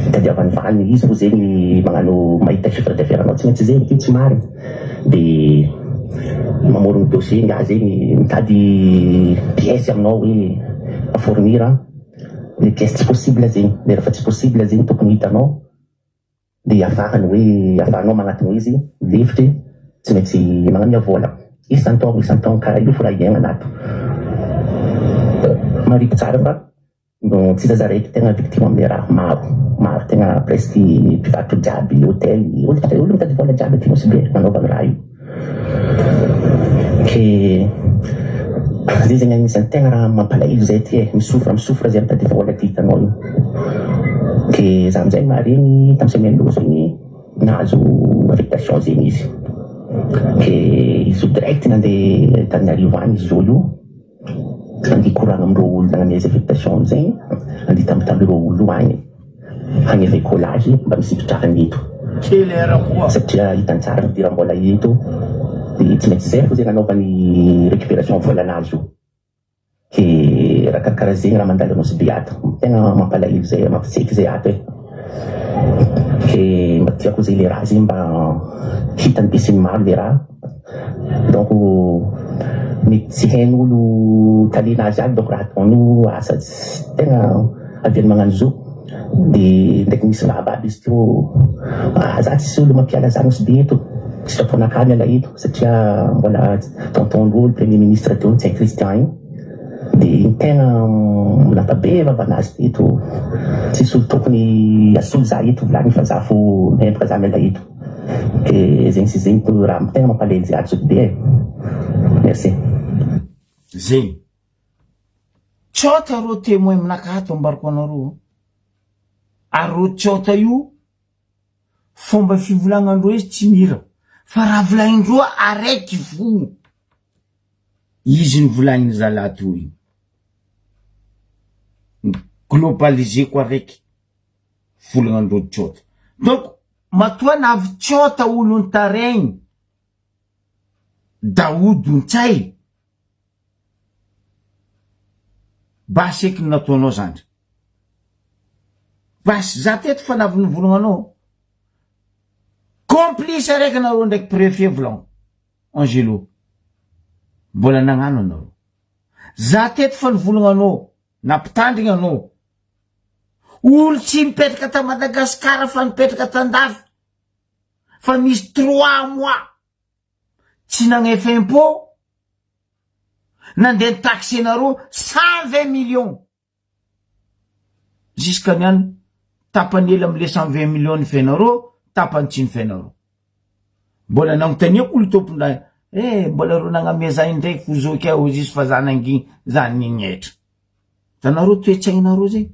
itadiavany valiny izy fo zegny magnano mahita chiffre d'affaires anao tsy maintsy zegny ty tsy marigny de mamorogno dossier nga zegny mitady pièce aminao hoe à fournir le pièce tsy possible zegny de refa tsy possible zegny tokony hitanao Dia afarany hoe afahanao manatona izy lefitry tsy maintsy magnamia vola isan-taogno isan-taogno karaha io fo raha iainana ato. Marihiko tsara fa tsy zaza raiky tegna victime amle raha maro maro tegna presque mpivarotra jiaby hotel olo mitady vola jiaby aty Nosy Be nanaovany raha io. Ke zay zegny agnisan'ny tegna raha mampalahelo zay aty e, misofra misofra zay mitady vôla aty hitanao io. Ke za amizay maharegny tam semaine lôso igny nahazo affectation zegny izy, ke izy io direct nandeha Antananarivo agny izy zao io, andeha hikoragna amindreo olo nagnamia azy affectation zegny, andeha hitambitamby ireo olo io agny. Hanefa écolage mba misy hipetrahany eto. Kely era koa. Satria hitany tsara fidiram-bola eto dia tsy maintsy zay fo zay nanaovany récupération volanazy io. Ke raha karakara zegny raha mandalo Nosy Be ato. Tegna mampalahelo zay, mampitseky zay ato e. Ke mba tiako zay le raha zegny mba hitan'ny besinimaro le raha. Donc mety tsy hain'olo tale-nazy aby donc raha ataony io asa tsy tegna avy any magnano zo de ndraiky misy vava aby izy teo ah za tsisy olo mampiala za Nosy Be eto sitraponakahy miala eto satria mbola tonton-ndreo premier ministre teo Ntsay Christian io de iny tegna nampabe vavanazy teto tsisy olo tokony asolo za eto volagny fa za fo mihempaka za miala eto. De zegny sy zegny to raha tegna mampalahelo zay ato be e. Merci. Zegny. Tsôta rô témoin aminakahy ato ambarako anareo. Ary rô tsôta io fomba fivolagnandreo izy tsy mira fa raha volagnindreo araiky fo izy nivolagniny zalahy teo igny. Globaliseko araiky. Volagnandreo tsôta. Donc matoa navy tsôta olon-taregny Daodo Ntsay, basy eky ny nataonao zandry. Basy, za teto fa navy nivolagnanao. Complice araiky anareo ndraiky préfet volagno. Angelo. Mbola nagnano anareo. Za teto fa nivolagnanao, nampitandrigna anao. Olo tsy nipetraka ta Madagascar fa nipetraka tandafy fa misy trois mois tsy nagnefa impot nandeha nitaxenareo 120 millions jusqu'à niany tapany ela amle 120 millions nifenareo tapany tsy nifenareo mbola nagnontaniako olo tompon-draha eh mbola ro nagnamia za indraiky fo zoky aho izy fa za nangigny za nignetra Hitanareo toe-tsainareo zay?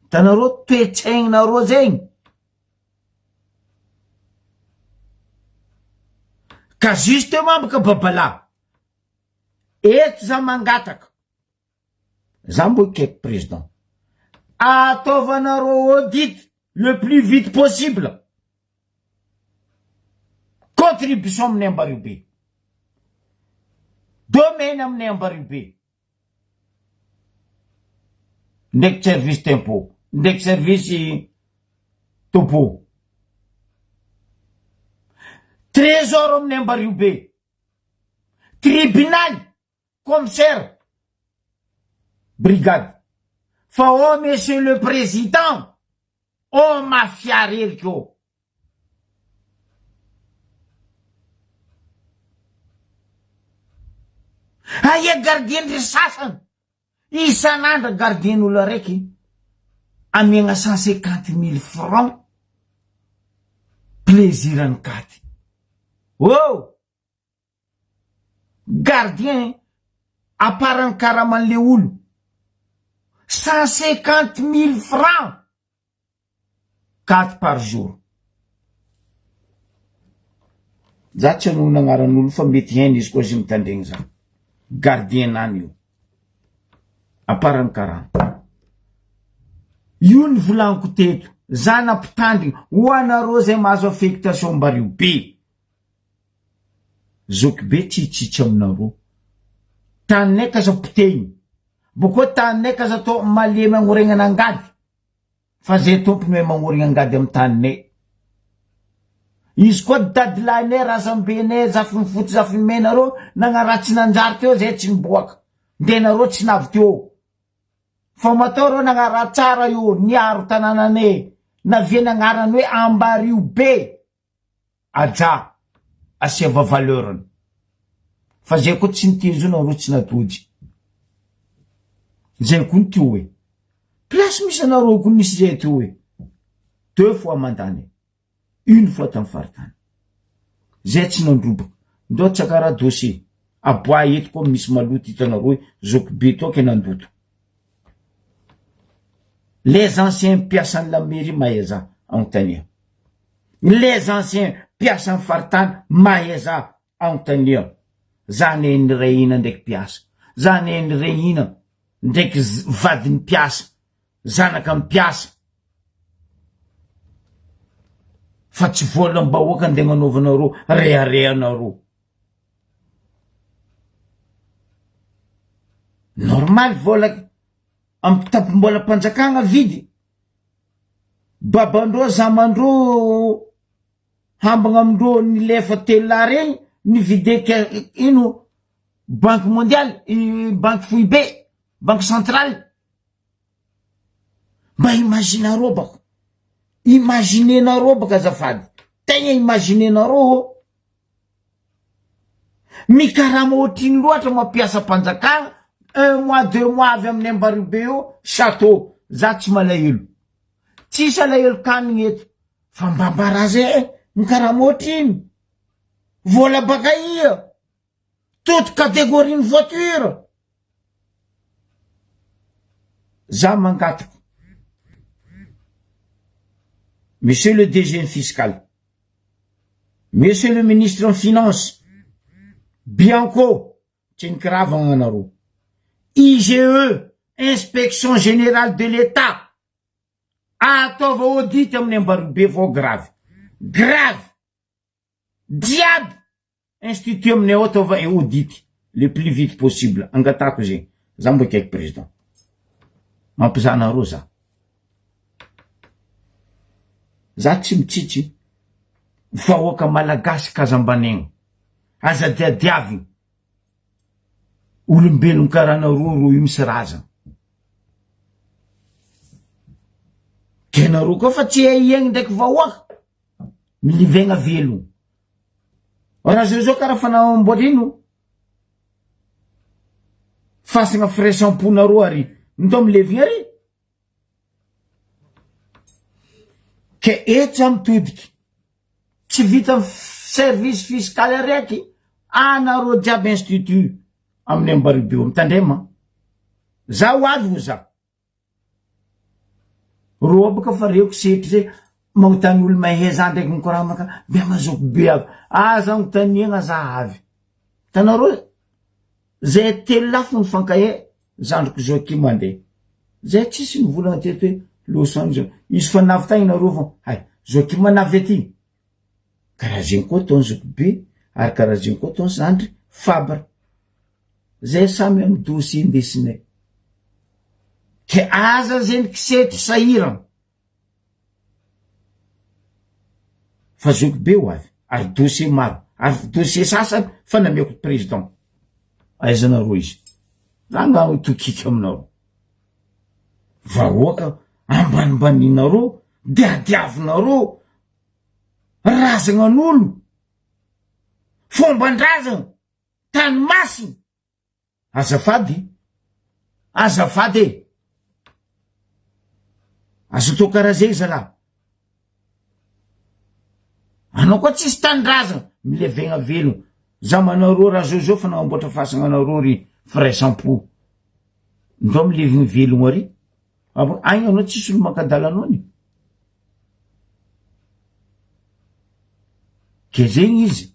Hitanareo toe-tsainareo zegny? Ka justement baka babalahy, eto za mangataka, za mbo hikaiky président, ataovanareo audit le plus vite possible. Contribution aminay Ambariobe. Domaine aminay Ambariobe. Ndraiky service tempo, ndraiky service topo. Trésor aminay Ambariobe. Tribunal, commissaire, brigade. Fa oh monsieur le président, Oh mafia reriky ô! Aia gardien ndry sasany? Isan'andro gardien olo araiky amiagna 150 000 francs plaisir any katy. Oh! Gardien aparan'ny karaman'le olo 150 000 francs quatre par jour. Za tsy hanonona agnaran'olo fa mety hainy izy koa izy mitandregny za. Gardien nany io. Aparan'ny karama. Io ny volagniko teto. Za nampitandrigny ho anareo zay mahazo affectation mbario be. Zoky be tsy hitsitsy aminareo. Taninay k'aza potehiny. Bokoa taninay k'aza atao malemy agnoregnana angady. Fa zay tompony mahay magnorigna angady amy taninay. Izy koa dadilahinay, razambenay, zafiny fotsy, zafiny mena reo nagnaratsy nanjary teo zay tsy niboaka. Nde nareo tsy navy teo. Fa matao reo nagnaratsara io niaro tanànanay naviany agnarany hoe Ambario be. Aja asiava valeur-ny. Fa zay koa tsy nitezo nareo tsy natody. Zay koa ny teo e. Place misy anareo koa nisy zay teo e. Deux fois mandany. Une fois tamy faritany. Zay tsy nandrobaka. Ndao tsakara dossier. Aboahy eto koa misy maloto hitanareo hoe zokibe tao ke nandoto. Les anciens mpiasan'ny la mairie mahaiza anontania. Les anciens mpiasan'ny faritany mahaiza anontania. Za ne niray hina ndraiky mpiasa. Za ne niray hina ndraiky vadin'ny mpiasa. Zanaka mpiasa. Fa tsy volam-bahoaka ndeha agnanaovanareo reharehanareo. Normal vola am tampom-bolam-panjakagna vidy, babandreo zamandreo hambagna amindreo nilefa telo lahy regny nivide ino banque mondiale banque foibe banque centrale. Mba imaginareo bako, imaginenareo baka azafady, tegna imaginenareo ô. Mikarama ohatr'ino loatra mampiasa mpanjakana, un mois deux mois avy amin'ny Ambaribe eo, chateau, za tsy malahelo, tsisy alahelo kanigny eto, fa mba ambara zay e, mikarama ohatr'ino, vola baka ia, toute catégorie ny voiture. Za mangataka Monsieur le DG fiscal, Monsieur le ministre ny finance, Bianco, tsy nikiravagna anareo, IGE, inspection générale de l'Etat, ataova audit amin'ny Ambaribe vao grave, grave, jiaby. Institut aminay ao ataova audit le plus vite possible angatahako zegny za mbo akaiky président mampizaha anareo za za tsy mitsitsy vahoaka malagasy kazambanegna aza diadiavigny olombelogno karaha anareo ro io misy razana ke nareo koa fa tsy hay hiaigny ndraiky vahoaka milivegna velogno Raha zao zao karaha fanamboatra ino fasagna firaisam-ponareo ary ndao milevigna ary ke eto za mitodiky tsy vita service fiscal araiky anareo jiaby institut amin'ny Ambaribe mitandrema za ho avy ho za. Rô bôka fa reko setry zay magnotany olo mahay za ndraiky mikoramaka mbe mazoky be aby, aza agnontaniagna za avy, hitanareo zay telo lahy fo mifankahay zandriko zao ty mandeha, zay tsisy nivolagna teto hoe Los Angeles, izy fa navy tagny nareo vao hay zoky manavy aty, karaha zegny koa ataony zoky be ary karaha zegny koa ataony zandry fabre. Zay samy amy dossier indesinay. Ke aza zegny kisetry sahirana. Fa zoky be ho avy ary dossier maro ary dossier sasany fa nameko président. Aiza nareo izy? Rangah ho tokiky aminareo. Vahoaka ambanimbaninareo de adiavinareo razagnan'olo fomban-drazana. Tany masina! Azafady, azafady e! Aza atao karaha zay zalahy. Anao koa tsisy tanindrazana, milevegna velogno. Za manareo raha zao zao fa nagnamboatra fasagna anareo ry firaisampo. Ndao milevigny velogno ary. Agny anao tsisy olo mankadala anao ny. Ke zegny izy.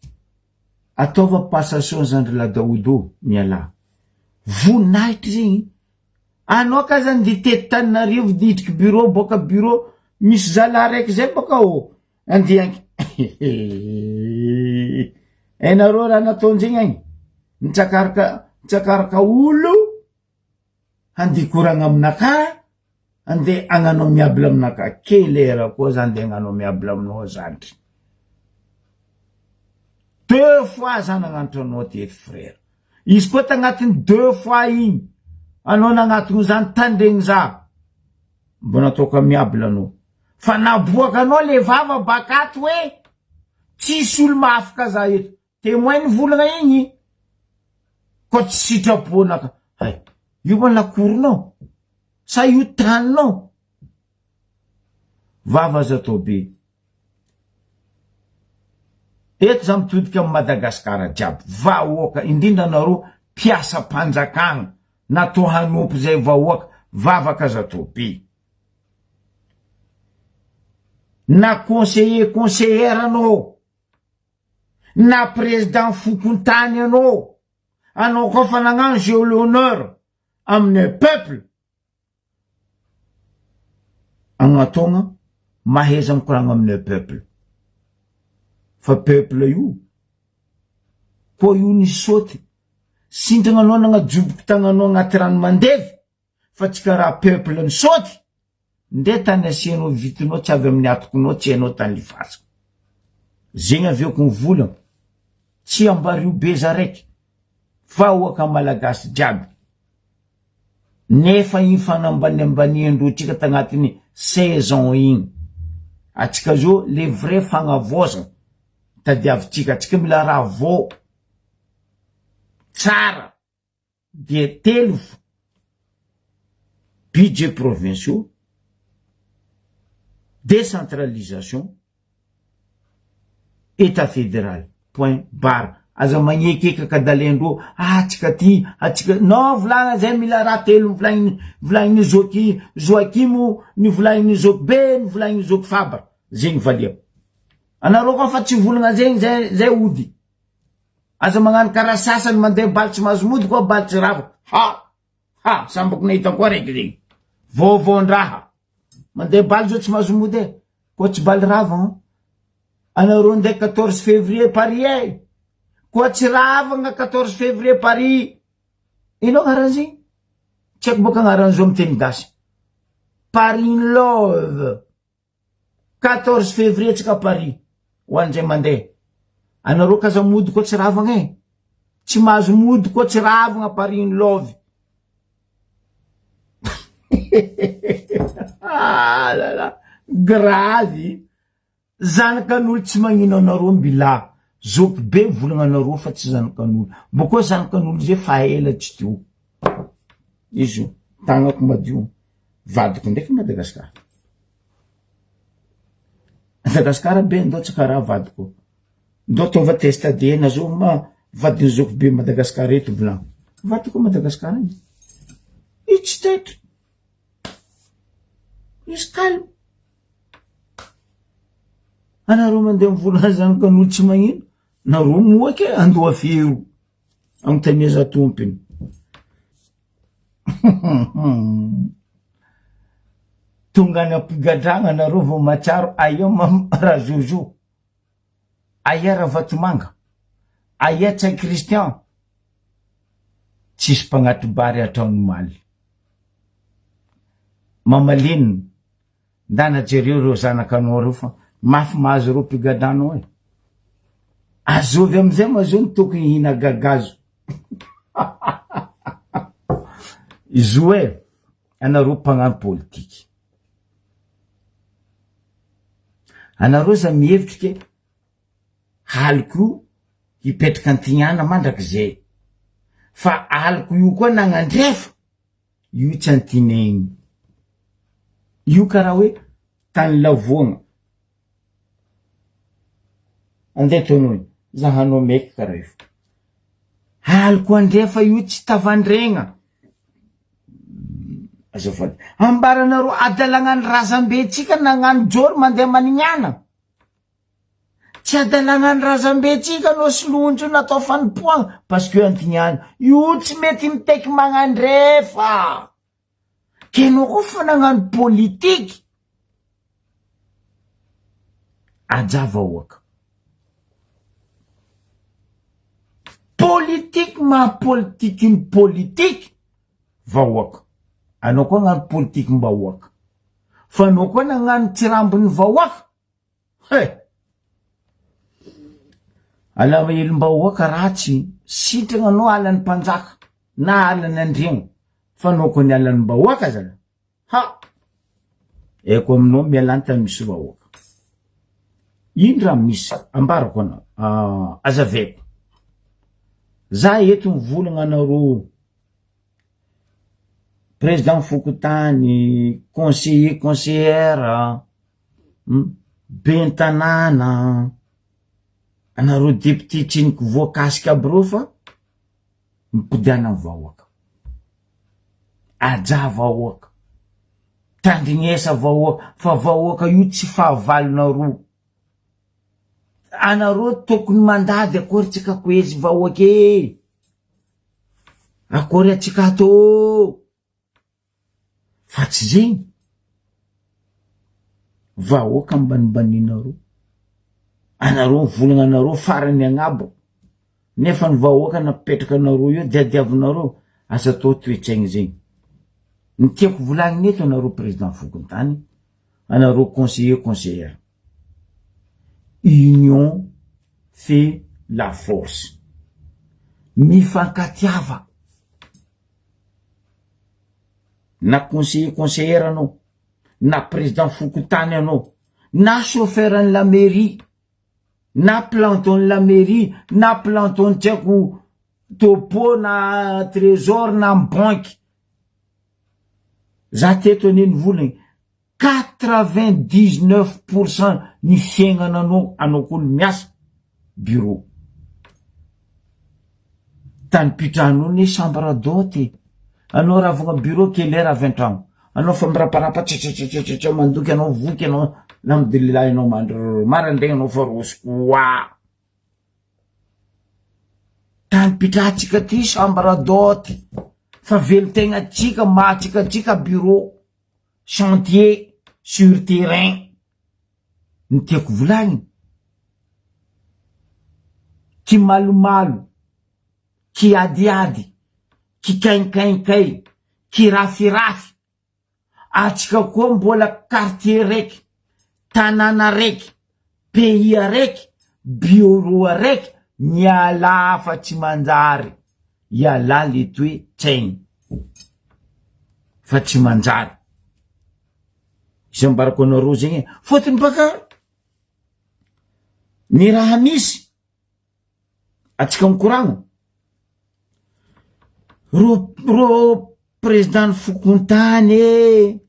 Ataova passation zandry ladaodo ô mialà voninahitra zegny anao ka zany ndeha hitety Tananarivo nidriky bureau boaka bureau misy zalahy raiky zay boka ô andeha. Hainareo raha nataonjegny agny? Nitsakaraka nitsakaraka olo handeha hikoragna aminakahy, andeha hagnano amiable aminakahy. Quelle heure koa za andeha hagnano amiable aminao zandry? Deux fois za nagnanatra anao teto frère. Izy koa tagnatin'ny deux fois igny anao nagnatogno za nitandregny za, mbo nataoko amiable anao. Fa naboakanao le vava bakato hoe tsisy olo mahafaka za eto. Témoin nivolagna igny koa tsy sitraponaka. Hay, io ma lakoronao? Sa io taninao? Vava aza atao be. Eto za mitodika am Madagascar jiaby, vahoaka, indrindra anareo mpiasam-panjakagna natao hanompo zay vahoaka, vavaka aza atao be. Na conseiller conseillère anao, na président fokontany anao, anao koa fa nagnano jeu l'honneur amin'ny peuple, agnatogna mahaiza mikoragna amin'ny peuple, fa peuple io koa io nisaoty, sintragna anao nagnajoboko tagnanao agnaty rano mandevy, fa tsy karaha peuple nisaoty, ndre tany asianao vitinao tsy avy amin'ny atokonao tsy hainao tany lifasako. Zegny aviako mivolagna, tsy ambario be za raiky, vahoaka malagasy jiaby, nefa igny fanambaniambaniandreo tsika tagnatin'ny 16 ans igny, atsika zao le vrai fagnavaozana tadiavitsika, atsika mila raha vao, tsara. dia telo budget provinciaux, décentralisation, Etat fédéral, point barre, aza magneky kadalendreo ah atsika ty atsika non volagna zay mila raha telo volagniny volagniny zoky Joakim ny volagniny zoky be ny volagniny zoky fabra zegny valiako anareo koa fa tsy volagna zegny zay zay ody Aza magnano karaha sasany mandeha baly tsy mahazo mody koa baly tsy rava. Ha! Ha! Sambako nahita koa raiky zegny. Vaovaon-draha. Mandeha baly zao tsy mahazo mody e. Koa tsy baly rava an. Anareo ndeha 14 février Paris e. Koa tsy ravagna 14 février Paris. Ino agnaran'izy? Tsy haiko boka agnaran'izy io amy teny gasy. Paris in love. 14 février tsika Paris ho an'izay mandeha. Anareo kaza mody koa tsy ravagna e. Tsy mahazo mody koa tsy ravagna Paris in love. Ah là là, grave. Zanakan'olo tsy magnino anareo mbila. Zoky be volagna anareo fa tsy zanakan'olo. Bôkô zanakan'olo zay fa ela tsy teo. Izy io, tagnako madio. Vadiko ndraiky Madagascar. Madagascar be ndao tsy karaha vadiko. Ndao ataova test ADN zao ma vadin'ny zoky be Madagascar eto blanc. Vadiko Madagascar agny. Izy tsy taitra. Izy calme. Anareo mandeha mivolagna zany ka an'olo tsy magnino. Nareo moa ke andoha feo. Anontania za tompony. Tonga any am-pigadragna nareo vao mahatsiaro aia ma Rajojo, aia Ravatomanga, aia Ntsay Christian. Tsisy mpagnati-bary hatraomaly. Mamalenina. Ndana jereo reo zanakanao reo fa mafy mahazo reo mpigadranao e. Azovy amizay ma zao ny tokony hihina gagazo. Izo e, anareo mpagnano politiky. Anareo za mihevitry ke haliko io hipetraka antignana mandrakizay. Fa aliko io koa nagnandrefa. Io tsy antinegny. Io karaha hoe tany lavoagna. Andeha tonoy, zahanao maiky karaha io. Aliko andrefa io tsy tavandregna. Azafady. Ambaranareo adalagna ny razambentsika nagnano jôro mandeha manignana. Tsy hadalana ny razambentsika no soloindreo natao fanompoagna parce que antignana io tsy mety miteky magnandrefa ke anao koa fa nagnano politiky ajà vahoaka. Politique maha politique ny politique vahoaka. Anao koa agnano politique mbahoaka. Fa anao koa nagnano tsirambin'ny vahoaka. He! Alahelom-bahoaka ratsy, sitrana anao alan'ny mpanjaka na alan'ny andriagna fa anao koa ny alan'ny bahoaka zalahy. Ha! Haiko aminao mialà ny tany misy vahoaka. Ino raha misy? Ambarako anao, azavaiko. Za eto mivolagna anareo président fokontany, conseiller, conseillère, ben'ny tanàna, anareo député tsiniky voakasika aby reo fa mipodiana ny vahoaka. Ajà vahoaka, tandrignesa vahoaka fa vahoaka io tsy fahavalonareo. Anareo tokony mandady akory tsika koezy vahoaka e! Akory atsika ato ô! Fa tsy zegny, vahoaka ambanimbaninareo, anareo mivolagna anareo farany agnabo, nefa ny vahoaka napetraka anareo eo diadiavinareo, aza atao toetsaigny zegny, ny tiako volagnina eto anareo président fokontany, anareo conseiller conseillère, union fait la force, mifankatiava. Na conseiller conseillère anao, na président fokontany anao, na chauffeur an'ny la mairie, na planton la mairie, na planton tsy haiko topo na trésor na banky. Za teto anie nivolagna 99% ny fiaignana anao, anao koa no miasa bureau. Tany mpitrano anie chambre d'hôte e. Anao raha vao bureau quelle heure avy an-tragno? Anao fa miraparapa tsetsetsetsetsa mandoky anao voky anao alhamdoulilah anao mandry maraindraigny anao fa roso koa. Tany mpitratsika ty chambre d'hôte fa velon-tegnatsika mahatsika antsika bureau. chantier sur terrain ny tiako volagniny, kimalomalo, kiadiady, kikainkaikay, kirafirafy, atsika koa mbola quartier raiky, tanàna raiky, pays araiky, bureau araiky, mialà fa tsy manjary. Ialahy le toe tsaigny fa tsy manjary. Izay ambarako anareo zegny e, fôtony baka ny raha misy atsika mikoragna, rô rô président ny fokontany e,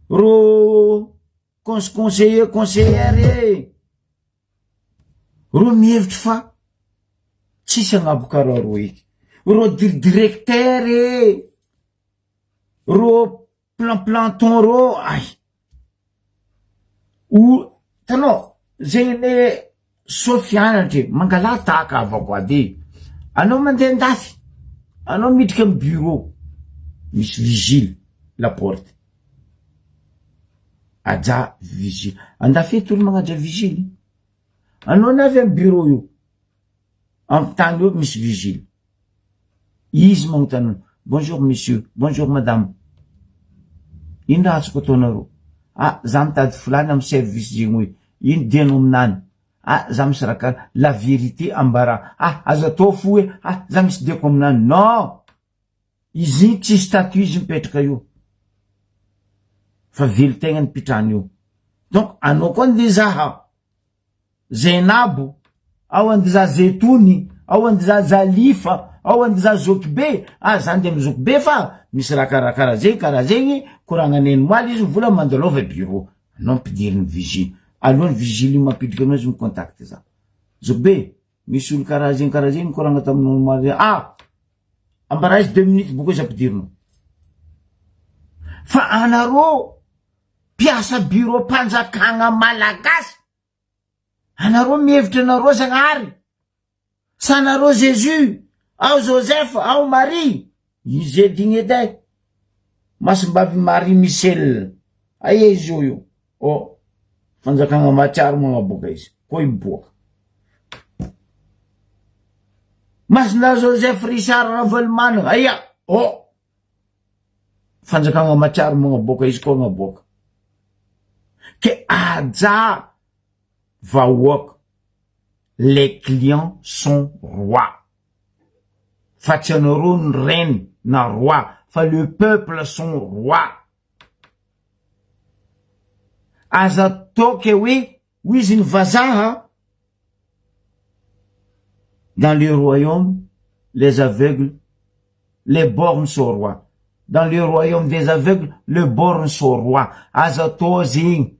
rô conse conseiller conseillère e. Reo mihevitry fa tsisy agnabo karaha reo eky. Reo dir directeur e, reo plan planton reo ay, o hitanao zegny anie soa fianatra e, mangalà tahaka havako ady e, anao mandeha andafy, anao midriky amy bureau misy vigile la porte, ajà vigile, andafy eto olo magnaja vigile. Anao anie avy amy bureau io, amy tany eo misy vigile, izy magnotany anao, bonjour monsieur, bonjour madame, ino raha azoko ataonareo, ah za mitady filany amy service zegny hoe, ino dianao aminany, ah za misy raha kara, la vérité ambara, ah aza atao fo hoe, ah za misy diako aminany, non! Izy iny tsisy statut izy mipetraka io fa velon-tegna ny mpitrano io donc anao koa ndeha zaha Zainabo ao andeha za Zaitony ao andeha za Zalifa ao andeha za Zokibe ah za ndeha amy Zokibe fa misy raha karakara zegny karaha zegny koragnanay omaly izy vola mandalova bureau anao ampidiriny vigile alohan'ny vigile io mampiditra anao izy mi-contact za Zokibe Misy olo karaha zegny karaha zegny nikoragna taminao omaly zay. Ah! Ambaraiso deux minutes boko izy ampidirinao. Fa anareo mpiasa bureau mpanjakagna malagasy, anareo mihevitra anareo Zagnahary, sa anareo Jésus, ao Joseph, ao Marie, izy edigny edy e. Masimbavy Marie Michel, aia izy io io? Oh, fanjakagna mahatsiaro magnaboaka izy, koa hiboaka. Masina Joseph Richard Ravalomanana, aia, oh! Fanjakagna matsiaro magnaboaka izy koa agnaboaka. Ke ajà vahoaka, les clients sont rois. Fa tsy anareo ny reine na roi fa le peuple sont roi. Aza atao ke hoe hoy izy ny vazaha dans le royaume les aveugles les borgnes sont rois dans le royaume des aveugles le borgne sont rois aza atao zegny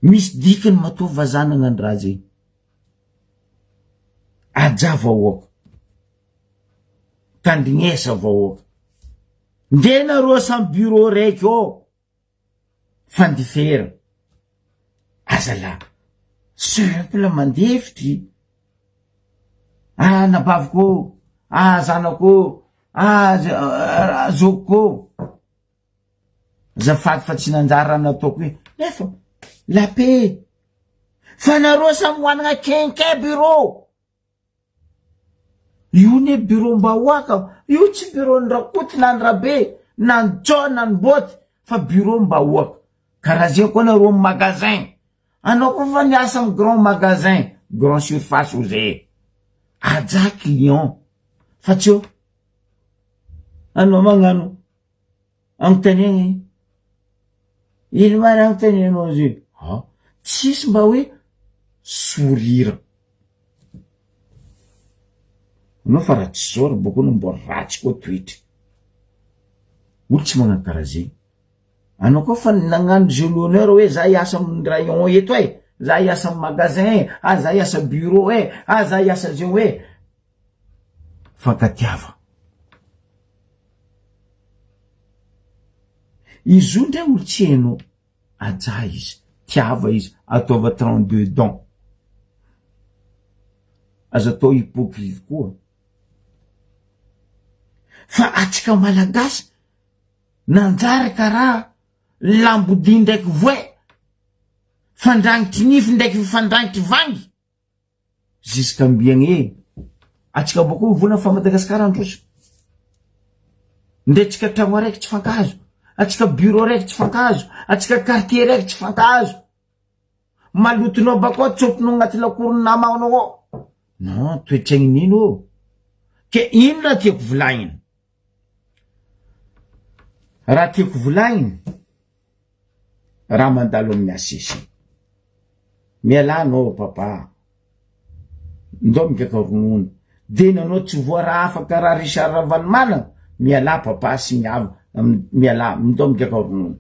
misy dikany matoa vazaha nagnano raha zegny ajà vahoaka tandrignesa vahoaka nde nareo samy bureau raiky ao fandifera azala simple mandefitry ah anabaviko ô ah zanako ô ah zokiko ô azafady fa tsy nanjary raha nataoko io nefa la paix fa nareo samy hoanina kenke bureau Io ne bureau-mbahoaka, io tsy bureau-n'i Rakoto na ny Rabe na ny John na ny Boty fa bureau-mbahoaka. Karaha zay koa nareo am magasin, anao koa fa miasa am grand magasin, grand surface ozy e, ajà client fa tsy eo anao magnano Anontaniagna ino ma raha anontanianao azy io? Ha, tsisy mba hoe sourire. Anao fa raha tsy zao ry boko anao mbo ratsy koa toetra. Olo tsy magnano karaha zegny. Anao koa fa nagnano jeu l'honneur hoe za hiasa amin'ny rayon eto e, za hiasa amy magasin e, ah za hiasa bureau e, ah za hiasa zeo e. Fankatiava. Izy io ndray olo tsy hainao, ajà izy, tiava izy, ataova 32 dents. Aza atao hypocrite koa. Fa atsika malagasy nanjary karaha lambodia ndraiky voay, fandrangitry nify ndraiky fandrangitry vangy. Jusqu'ambiagna e! Atsika bôko mivolagna fa Madagascar handroso. Ndre tsika tragno araiky tsy fankahazo, atsika bureau araiky tsy fankahazo, atsika quartier araiky tsy fankahazo. Malotonao bakao tsôpinao agnaty lakoron'ny namanao ao. Non, toetsaigny nino ô. Ke ino raha tiako volagnina? Raha tiako volagnina, raha mandalo amin'ny HCC. Mialà anao papa, ndao migaka ronono, de nanao tsy voa raha hafa karaha Richard Ravalomanana, mialà papa sy ny havana, mialà, ndao migaka ronono.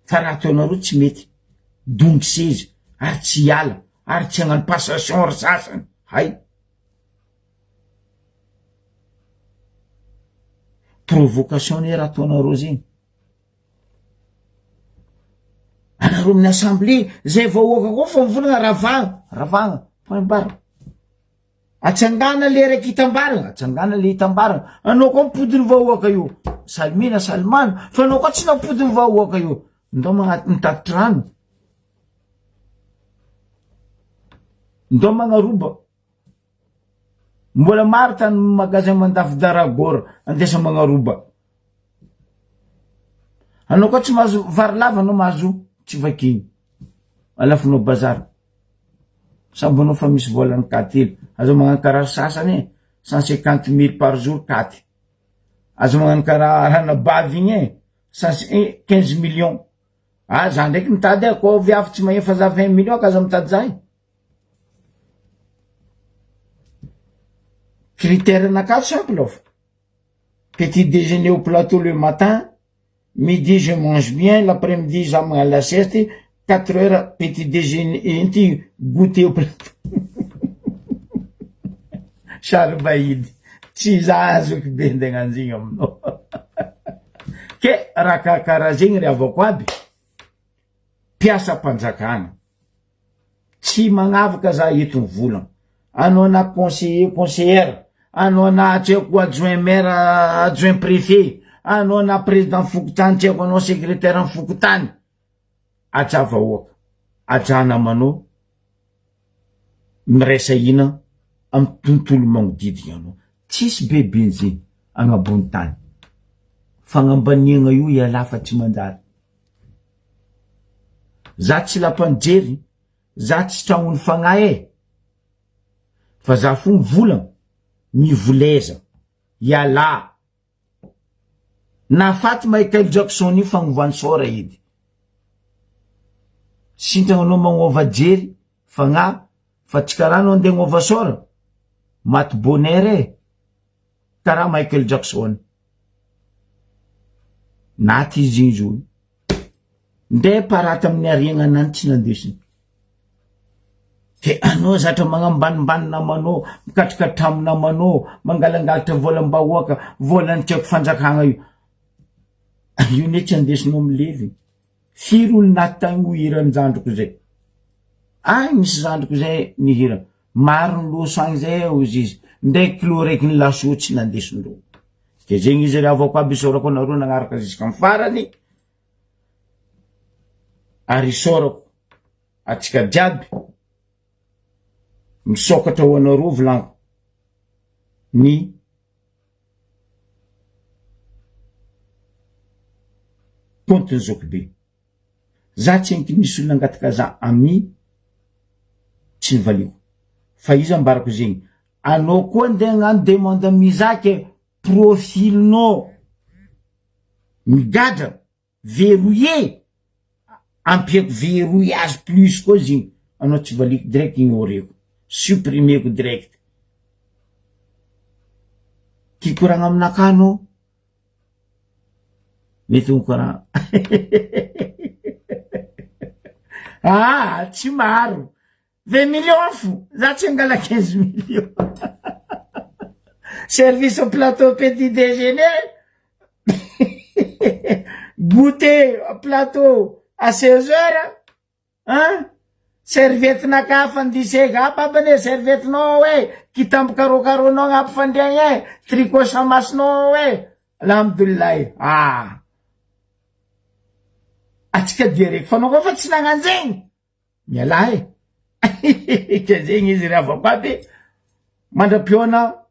Fa raha ataonareo tsy mety, dongy seza, ary tsy hiala, ary tsy hagnano passation ry sasany, hay. Provocation anie raha ataonareo zegny. Anareo amin'ny assemblée zay vahoaka koa fa mivolagna ravagna, ravagna, point barre. Atsangana le raiky hitambaragna, atsangana le hitambaragna. Anao koa mipody ny vahoaka io. Salimina salimana, fa anao koa tsy nampody ny vahoaka io. Ndao magna- mitatitry rano. Ndao magnaroba. Mbola maro tany magasin mandafo daragor andesa magnaroba. Anao koa tsy mahazo vary lava anao mahazo tsy vakiny. Alafonao bazary. Sambo anao fa misy volany katy hely. Aza magnano karaha sasany e. 150 mille par jour katy. Aza magnano karaha ranabavy igny e. Cent 15 millions. Ah za ndraiky mitady e, koa viavy tsy mahefa za 20 millions ka aza mitady za e. Critère nakahy simple fa petit déjeuner au plateau le matin, midi je mange bien, l'après-midi za magnano la sieste, 4 heures petit déjeuner ino ty goûter au plateau. Charles Bahidy, tsy za azoko be ndeha hagnano zegny aminao. Ke raha karakaraha zegny ry havako aby, mpiasam-panjakana. Tsy magnavaka za eto mivolagna, anao na conseiller conseillère, anao na tsy haiko adjoint maire adjoint prefet, anao na président fokontany tsy haiko anao secrétaire ny fokontany, ajà vahoaka, ajà namanao. Miraisa hina amy tontolo magnodidigna anao. Tsisy bebe zegny agnabony tany. Fagnambaniagna io ialahy fa tsy manjary. Za tsy lapan'i jery, za tsy tragnon'ny fagnahy e! Fa za fo mivolagna, mivoleza, ialahy. Nahafaty Michael Jackson io fagnovany sora edy. Sintragna anao magnova jery, fagnahy, fa tsy karaha anao andeha agnova sora, maty bonheur e! Karaha Michael Jackson. Naty izy igny zo. Ndeha parate amin'ny hariagna anany tsy nandesiny. De anao zatra magnambanimbany namanao, mikatrikatramo namanao, mangalangalatra volam-bahoaka, volan'ny tsy haiko fanjakagna io. Io ne tsy andesinao milevy. Firy olo naty tagny ho hiran-jandriko zay. Agny misy zandriko zay nihira. Maro ny loso agny zay hozy izy. Ndray kilo raiky ny laso tsy nandesindreo. De zegny izy ry havako aby isaorako anareo nagnaraka zisk'amy farany. Ary isaorako atsika jiaby misokatra ho anareo volaniko ny compte-ny zokibe. Za tsy enky nisy olona nangataka za ami tsy nivaliako fa iza ambarako zegny anao koa nde hagnano demande ami za ke profil-nao migadra verrouillé ampiako verrouillage plus koa izy igny anao tsy valiako direct ignoreko supprimeko direct ty koragna aminakahy anao mety ho karaha ah tsy maro 20 millions fo za tsy angala 15 millions service au plateau, petit déjeuner, goûter plateau à 16 heures hein, serviette-naka fandisega babane, serviette-nao e, kitambo karokaronao agnaby fandriagna e, tricot samasinao e, alhamdoulilahy. Ah, atsika dia raiky fa anao koa fa tsy nagnano zegny miala e, ke zegny izy ry havako aby mandra-piona.